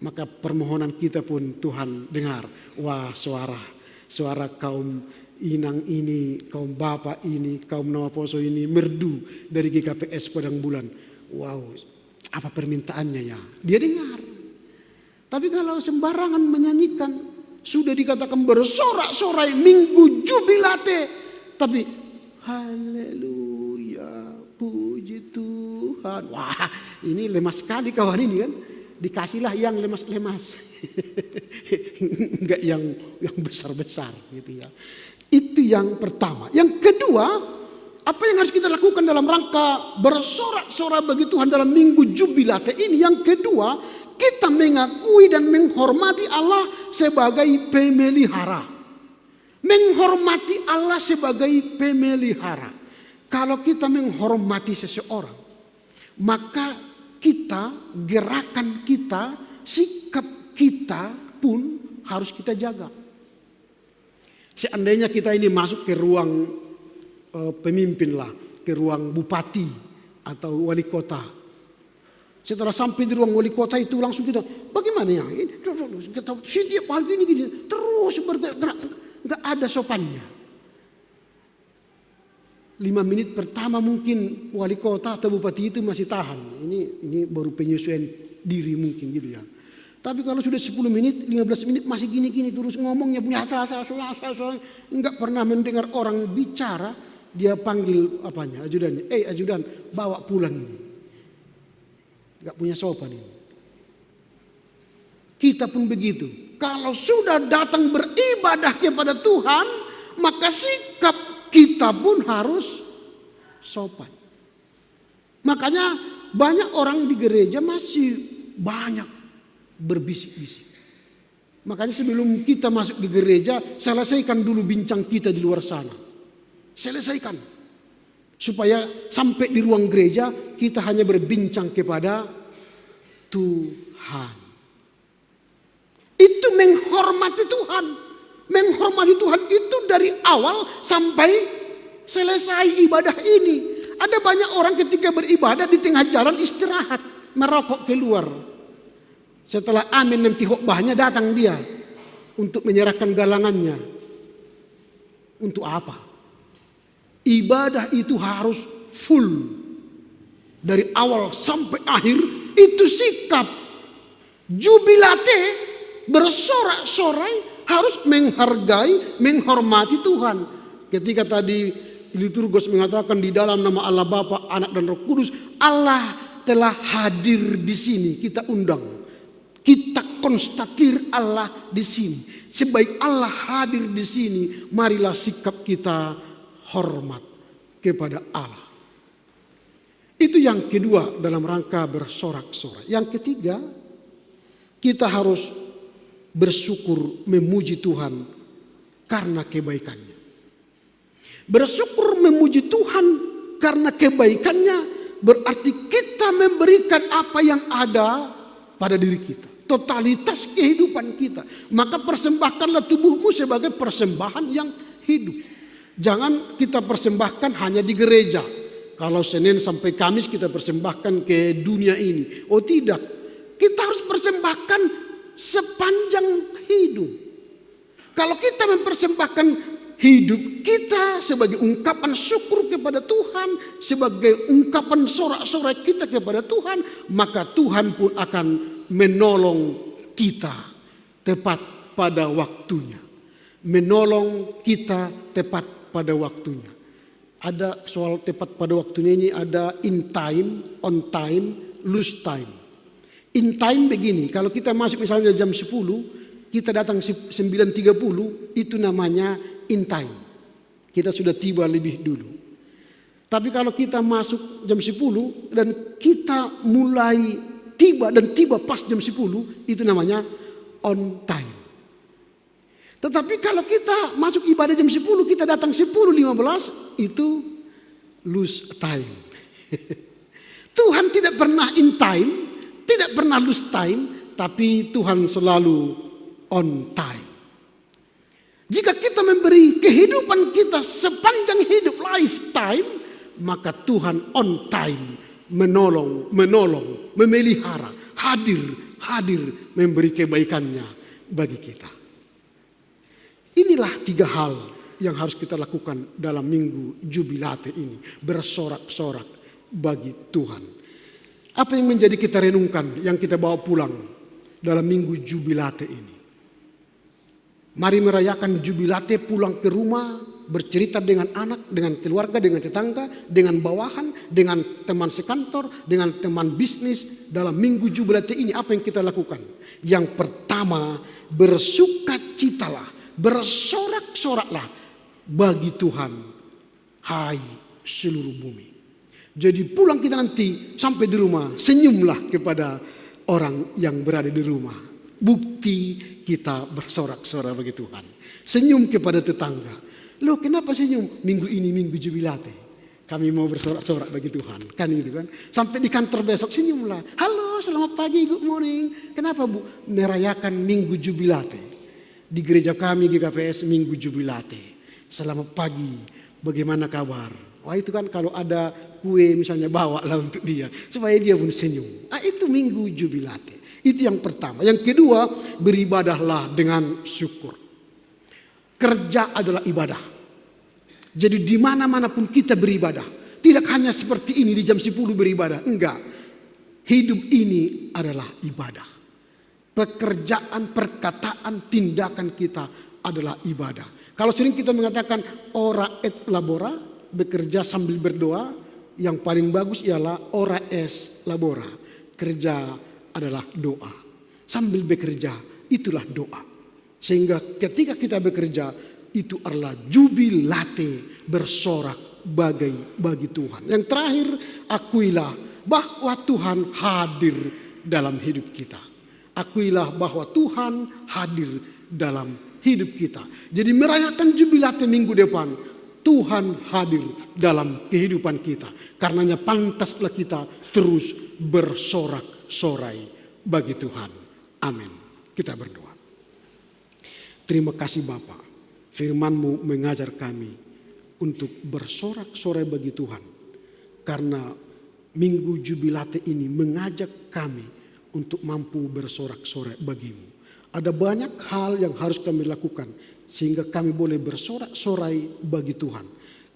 maka permohonan kita pun Tuhan dengar. Wah, suara, suara kaum inang ini, kaum bapak ini, kaum Nawaposo ini merdu dari G K P S Padang Bulan. Wow, apa permintaannya ya? Dia dengar. Tapi kalau sembarangan menyanyikan, sudah dikatakan bersorak-sorai Minggu Jubilate, tapi haleluya, puji Tuhan. Wah, ini lemas sekali kawan ini kan. Dikasihlah yang lemas-lemas. Enggak yang yang besar-besar gitu ya. Itu yang pertama. Yang kedua, apa yang harus kita lakukan dalam rangka bersorak-sorai bagi Tuhan dalam Minggu Jubilate ini? Yang kedua, kita mengakui dan menghormati Allah sebagai pemelihara. Menghormati Allah sebagai pemelihara. Kalau kita menghormati seseorang, maka kita, gerakan kita, sikap kita pun harus kita jaga. Seandainya kita ini masuk ke ruang eh, pemimpin lah, ke ruang bupati atau wali kota. Setelah sampai di ruang wali kota itu langsung kita, bagaimana ya? Ini, kita, setiap hal ini gini, terus bergerak, nggak ada sopannya. Lima menit pertama mungkin wali kota atau bupati itu masih tahan. Ini ini baru penyesuaian diri mungkin gitu ya. Tapi kalau sudah sepuluh menit, lima belas menit masih gini-gini terus ngomongnya punya asa-asa, asa-asa, asa-asa, nggak pernah mendengar orang bicara, dia panggil apanya, ajudannya, "Eh ajudan, bawa pulang ini." Nggak punya sopan ini. Kita pun begitu. Kalau sudah datang beribadah kepada Tuhan, maka sikap kita pun harus sopan. Makanya banyak orang di gereja masih banyak berbisik-bisik. Makanya sebelum kita masuk di gereja, selesaikan dulu bincang kita di luar sana. Selesaikan. Supaya sampai di ruang gereja, kita hanya berbincang kepada Tuhan. Itu meng menghormati Tuhan. Menghormati Tuhan itu dari awal sampai selesai ibadah ini. Ada banyak orang ketika beribadah di tengah jalan istirahat, merokok keluar. Setelah amin nanti khotbahnya datang dia untuk menyerahkan galangannya. Untuk apa? Ibadah itu harus full. Dari awal sampai akhir itu sikap jubilate, bersorak-sorai, harus menghargai, menghormati Tuhan. Ketika tadi liturgos mengatakan di dalam nama Allah Bapa, Anak dan Roh Kudus, Allah telah hadir di sini. Kita undang, kita konstatir Allah di sini. Sebaik Allah hadir di sini, marilah sikap kita hormat kepada Allah. Itu yang kedua dalam rangka bersorak-sorai. Yang ketiga, kita harus bersyukur memuji Tuhan karena kebaikannya. Bersyukur memuji Tuhan karena kebaikannya berarti kita memberikan apa yang ada pada diri kita. Totalitas kehidupan kita. Maka persembahkanlah tubuhmu sebagai persembahan yang hidup. Jangan kita persembahkan hanya di gereja. Kalau Senin sampai Kamis kita persembahkan ke dunia ini. Oh tidak. Kita harus persembahkan sepanjang hidup. Kalau kita mempersembahkan hidup kita sebagai ungkapan syukur kepada Tuhan, sebagai ungkapan sorak-sorai kita kepada Tuhan, maka Tuhan pun akan menolong kita tepat pada waktunya. Menolong kita tepat pada waktunya. Ada soal tepat pada waktunya ini, ada in time, on time, lose time. In time begini, kalau kita masuk misalnya jam sepuluh, kita datang se-, sembilan tiga puluh, itu namanya in time. Kita sudah tiba lebih dulu. Tapi kalau kita masuk jam sepuluh dan kita mulai tiba dan tiba pas jam sepuluh, itu namanya on time. Tetapi kalau kita masuk ibadah jam sepuluh, kita datang sepuluh lima belas, itu lose time. Tuhan tidak pernah in time, tidak pernah lose time, tapi Tuhan selalu on time. Jika kita memberi kehidupan kita sepanjang hidup, lifetime, maka Tuhan on time, menolong, menolong, memelihara, hadir, hadir memberi kebaikannya bagi kita. Inilah tiga hal yang harus kita lakukan dalam minggu jubilate ini, bersorak-sorak bagi Tuhan. Apa yang menjadi kita renungkan, yang kita bawa pulang dalam minggu jubilate ini? Mari merayakan jubilate, pulang ke rumah, bercerita dengan anak, dengan keluarga, dengan tetangga, dengan bawahan, dengan teman sekantor, dengan teman bisnis. Dalam minggu jubilate ini, apa yang kita lakukan? Yang pertama, bersukacitalah, bersorak-soraklah bagi Tuhan, hai seluruh bumi. Jadi pulang kita nanti sampai di rumah, senyumlah kepada orang yang berada di rumah. Bukti kita bersorak-sorak bagi Tuhan. Senyum kepada tetangga. Loh, kenapa senyum? Minggu ini minggu jubilate. Kami mau bersorak-sorak bagi Tuhan. Kan gitu kan. Sampai di kantor besok, senyumlah. Halo, selamat pagi, good morning. Kenapa, Bu? Merayakan minggu jubilate. Di gereja kami, G K P S, minggu jubilate. Selamat pagi, bagaimana kabar? Wah, itu kan kalau ada kue misalnya, bawalah untuk dia, supaya dia pun senyum. Ah, itu minggu jubilate. Itu yang pertama. Yang kedua, beribadahlah dengan syukur. Kerja adalah ibadah. Jadi di mana-mana pun kita beribadah. Tidak hanya seperti ini di jam sepuluh beribadah. Enggak. Hidup ini adalah ibadah. Pekerjaan, perkataan, tindakan kita adalah ibadah. Kalau sering kita mengatakan ora et labora, bekerja sambil berdoa, yang paling bagus ialah ora et labora, kerja adalah doa. Sambil bekerja, itulah doa. Sehingga ketika kita bekerja, itu adalah jubilate, bersorak bagi, bagi Tuhan. Yang terakhir, akuilah bahwa Tuhan hadir dalam hidup kita. Akuilah bahwa Tuhan hadir dalam hidup kita. Jadi merayakan jubilate minggu depan, Tuhan hadir dalam kehidupan kita. Karenanya pantaslah kita terus bersorak-sorai bagi Tuhan. Amin. Kita berdoa. Terima kasih Bapa, firman-Mu mengajar kami untuk bersorak-sorai bagi Tuhan. Karena Minggu Jubilate ini mengajak kami untuk mampu bersorak-sorai bagi-Mu. Ada banyak hal yang harus kami lakukan sehingga kami boleh bersorak-sorai bagi Tuhan.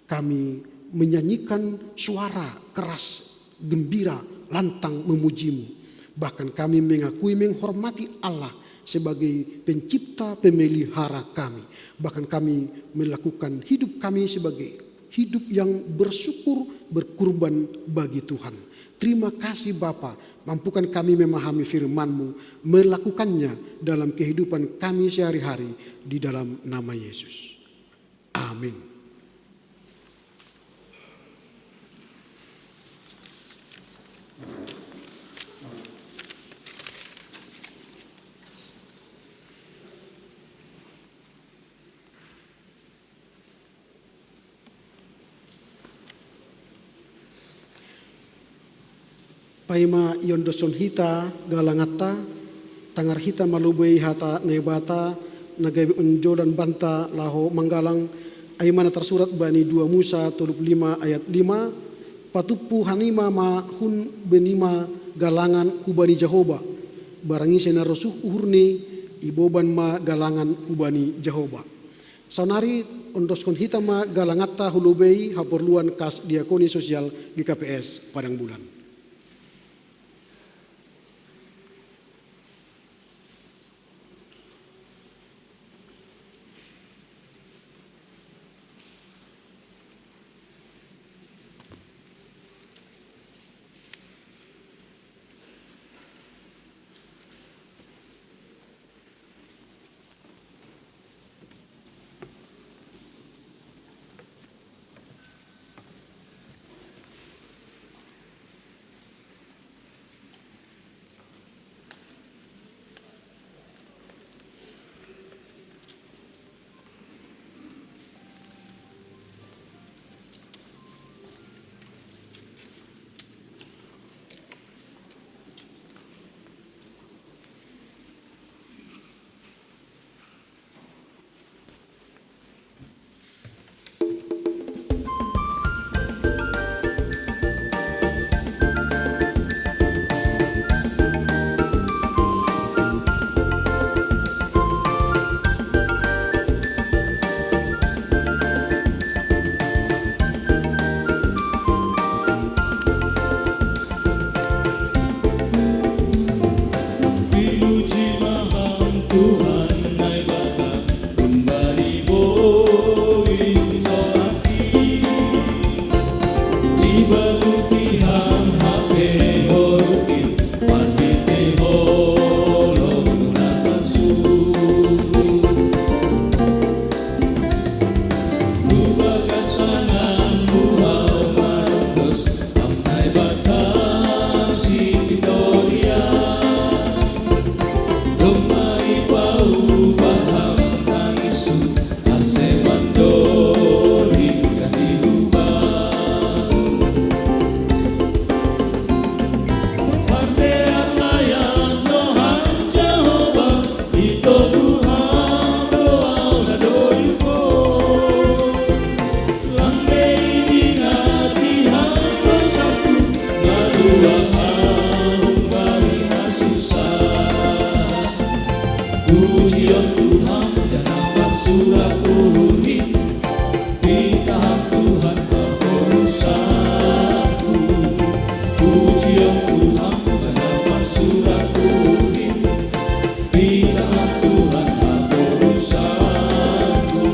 Kami menyanyikan suara keras, gembira, lantang memuji-Mu. Bahkan kami mengakui, menghormati Allah sebagai pencipta, pemelihara kami. Bahkan kami melakukan hidup kami sebagai hidup yang bersyukur, berkurban bagi Tuhan. Terima kasih Bapa, mampukan kami memahami firman-Mu, melakukannya dalam kehidupan kami sehari-hari di dalam nama Yesus. Amin. Paima iondoson hita galangatta, tangar hita malobei hata Naibata na gabe onjolan banta laho manggalang, ai ma na tarsurat bani dua Musa tolu puluh lima ayat lima, patumpu hanima ma hun benima galangan hubani Jahoba, barang ise na rosuh uhurni iboban ma galangan hubani Jahoba. Saonari ondoskon hita ma galangatta hu lobei haporluan kas diakoni sosial G K P S Padang Bulan. Pinuji ma Ham Tuhan Naibata, humbani boin so ati. Ibaluti Ham hape horutin, marhite holong na tarsurat. Hubagas tanganMu Ham marongkos, Ham Naibata si pitoria. Domma ipauba Ham tangisku, ase mandoni ganti hubamu. Pardear layat do Ham Jahowa, itogu Ham do ahu na doyuhon. Lang be idingati Ham dosaku, malua Ham humbani hasusahan. Pujion tu Ham janah marsurat uhurhin, pitah Ham Tuhan haporusanku. Pujion tu Ham janah marsurat uhurhin, pitah Ham Tuhan haporusanku.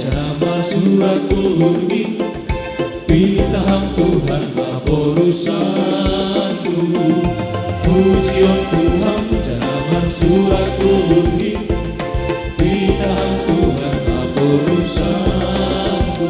Nama surat urgi, pitahang Tuhan ma porusanku. Pujion Tuhan, nama surat urgi, pitahang Tuhan ma porusanku.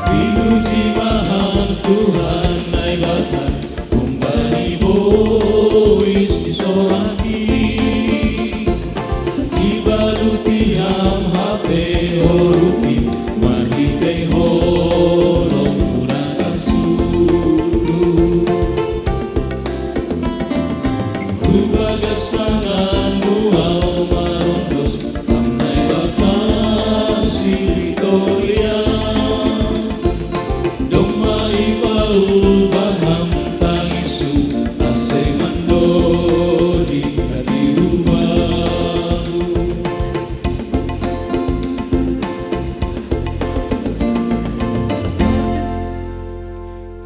Pinuji ma Ham Tuhan Naibata, humbani bois disoraki. Ibaluti Ham hape ho ruti, marhitei holong-Mu na sulu. Hubagas tangan-Mu ahu marondos, Ham Naibata siritoriang. Domma ipaubah Ham tangisku, ase mandoding hatiuba.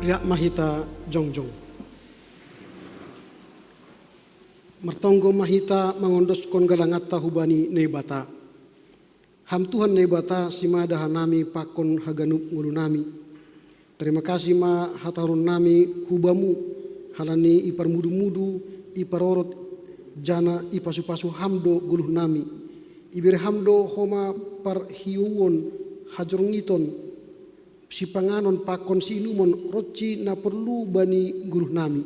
Riap ma hita jongjong. Martonggo ma hita mangondoskon galanganta hubani Naibata. Ham Tuhan Naibata, simada hanami pakon haganup ngolunami. Tarima kasih ma hatahononnami hu Bamu, halani iparmudu-mudu, iparorot, janah ipasupasu Ham do goluhnami. Ibere Ham do homa parhiouon, hajorngiton, sipanganon pakon siinumon ronsi na porlu bani goluhnami.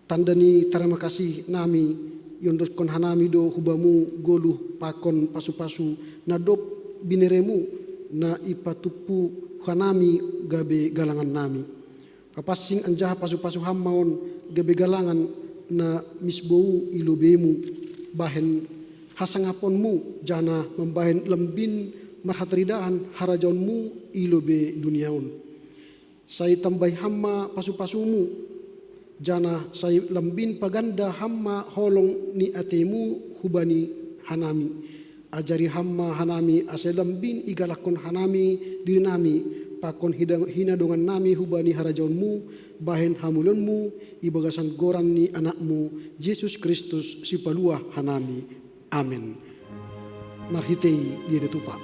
Tanda ni tarima kasihnami, iondoskon hanami do hu Bamu goluh pakon pasupasu na dob binereMu, na ipatumpu hanami gabe galangannami. Papansing anjaha pasupasu Ham ma on gabe galangan na misbou i lobeiMu, bahen hasangaponMu, janah mambahen lambin marhataridahan harajaonMu i lobei dunia on. Sai tambai Ham ma pasupasuMu, janah sai lambin paganda Ham ma holong ni ateiMu hubani hanami. Ajari Ham ma hanami ase lambin igalakkon hanami dirinami, pakon hida-, hinadongannami hubani harajaonMu, bahen hamuliaonMu, ibagasan goran ni AnakMu, Jesus Kristus, Sipaluah hanami. Amen. Marhitei dia tutupa.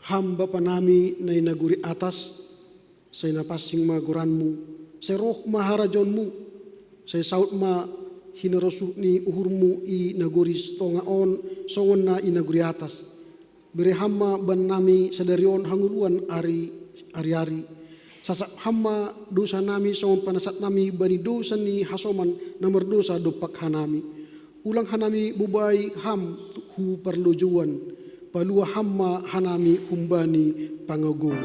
Ham Bapa nami na i nagori atas, sai na pansing ma goranMu, sai roh ma harajaonMu, sai saud ma hinarosuh ni uhurMu i nagori tonga on, songon na i nagori atas. Bere Ham ma bannami sadari on hangoluan ari, ari-ari. Sasap Ham ma dousanami songon panasapnami bani dousa ni hasoman na mardousa dompak hanami. Ulang hanami bobai Ham hu parlojouan, paluah Ham ma hanami humbani pangagoon.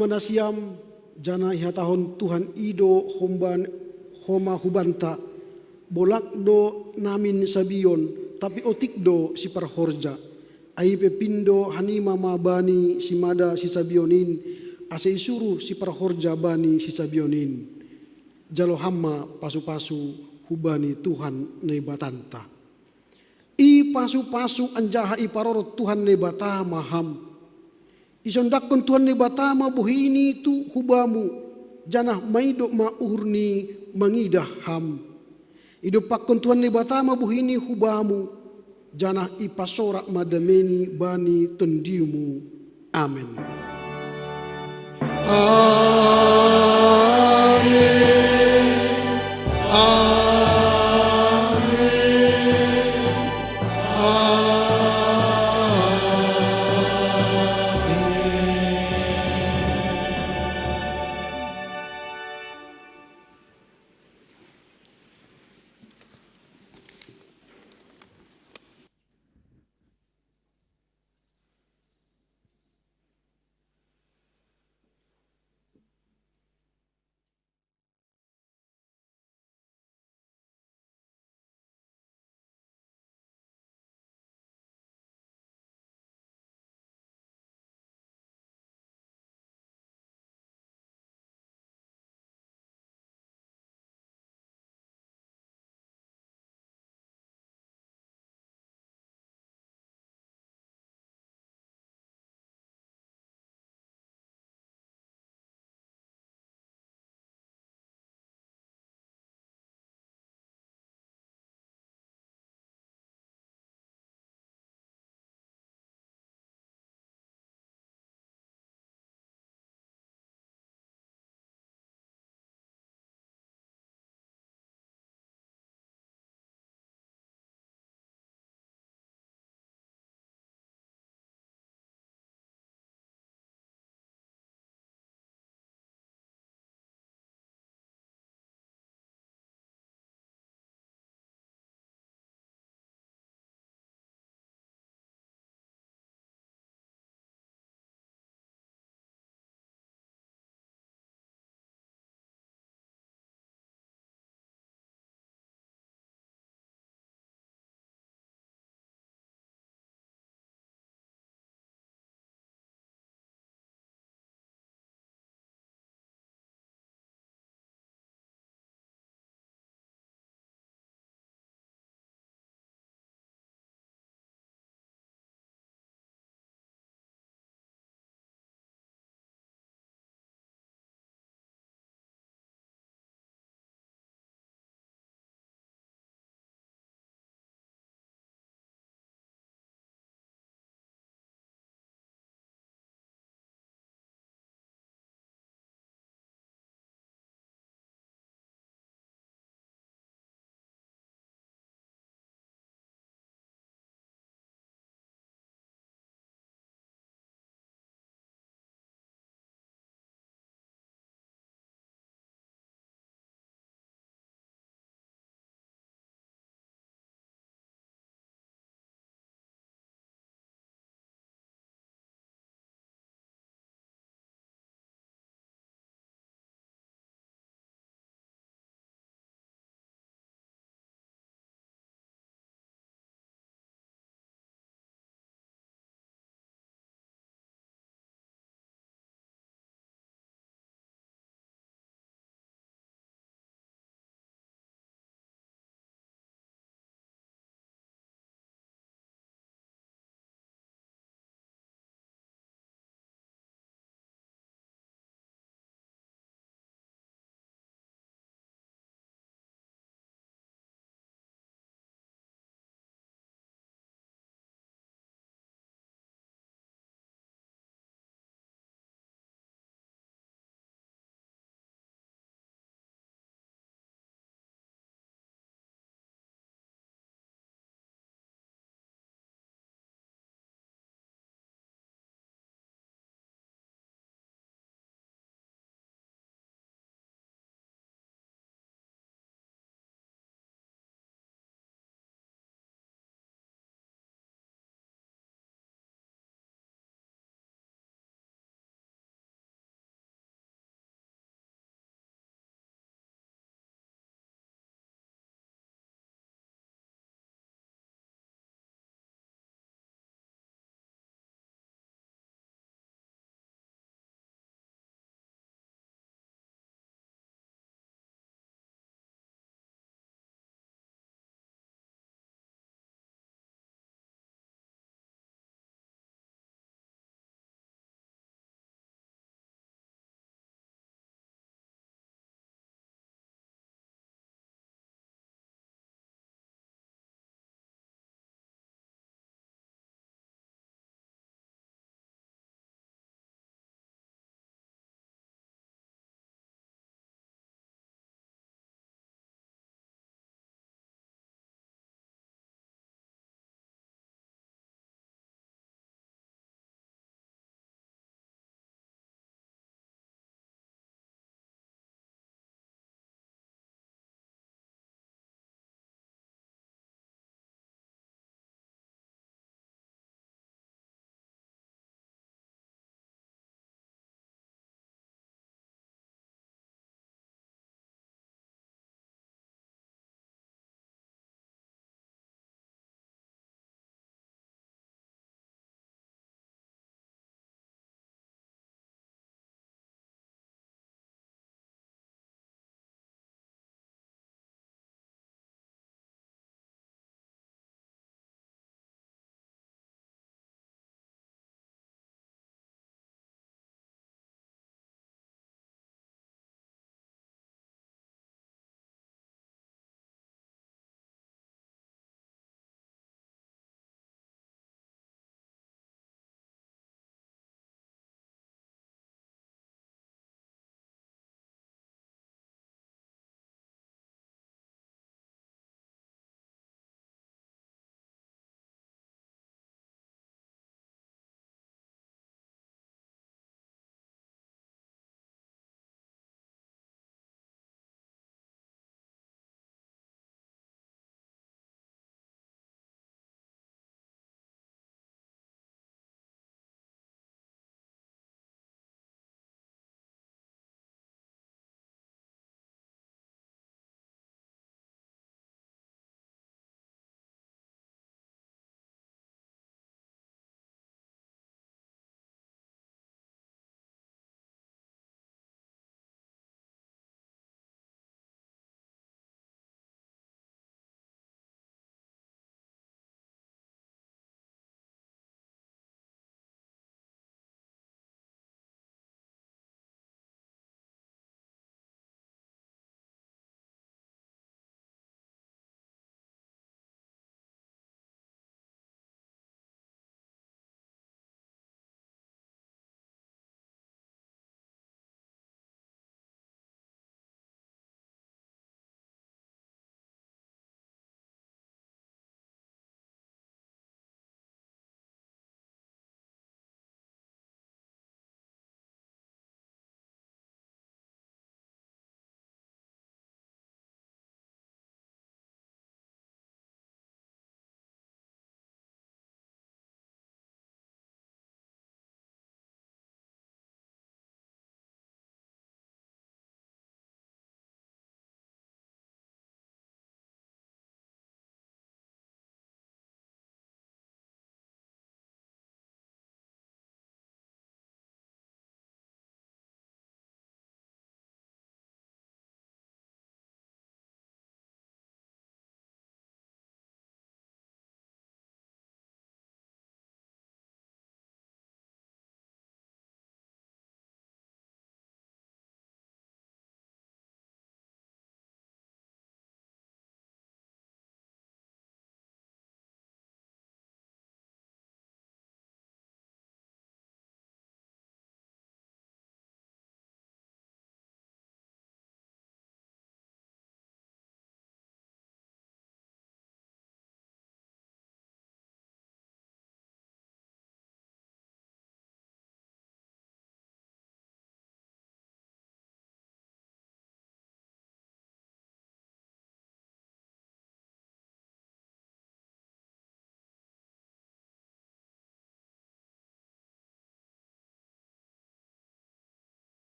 Manasiam, janah ihatahon Tuhan i do homban, homa hubanta: Bolak do namin sabion, tapi otik do siparhorja. Ai pe pindo hanima ma bani simada sisabion in, ase isuruh siparhorja bani sisabion in. Jalo ham ma pasu-pasu hubani Tuhan Naibatanta. Ipasupasu anjaha iparorot Tuhan Naibata ma ham. Isondakkon Tuhan Naibata ma bohini tu hubamu, janah maidop ma uhurni mangidah ham. Idompakkon Tuhan Naibata ma bohini hubamu, janah ipasorak ma dameni bani tondimu. Amen.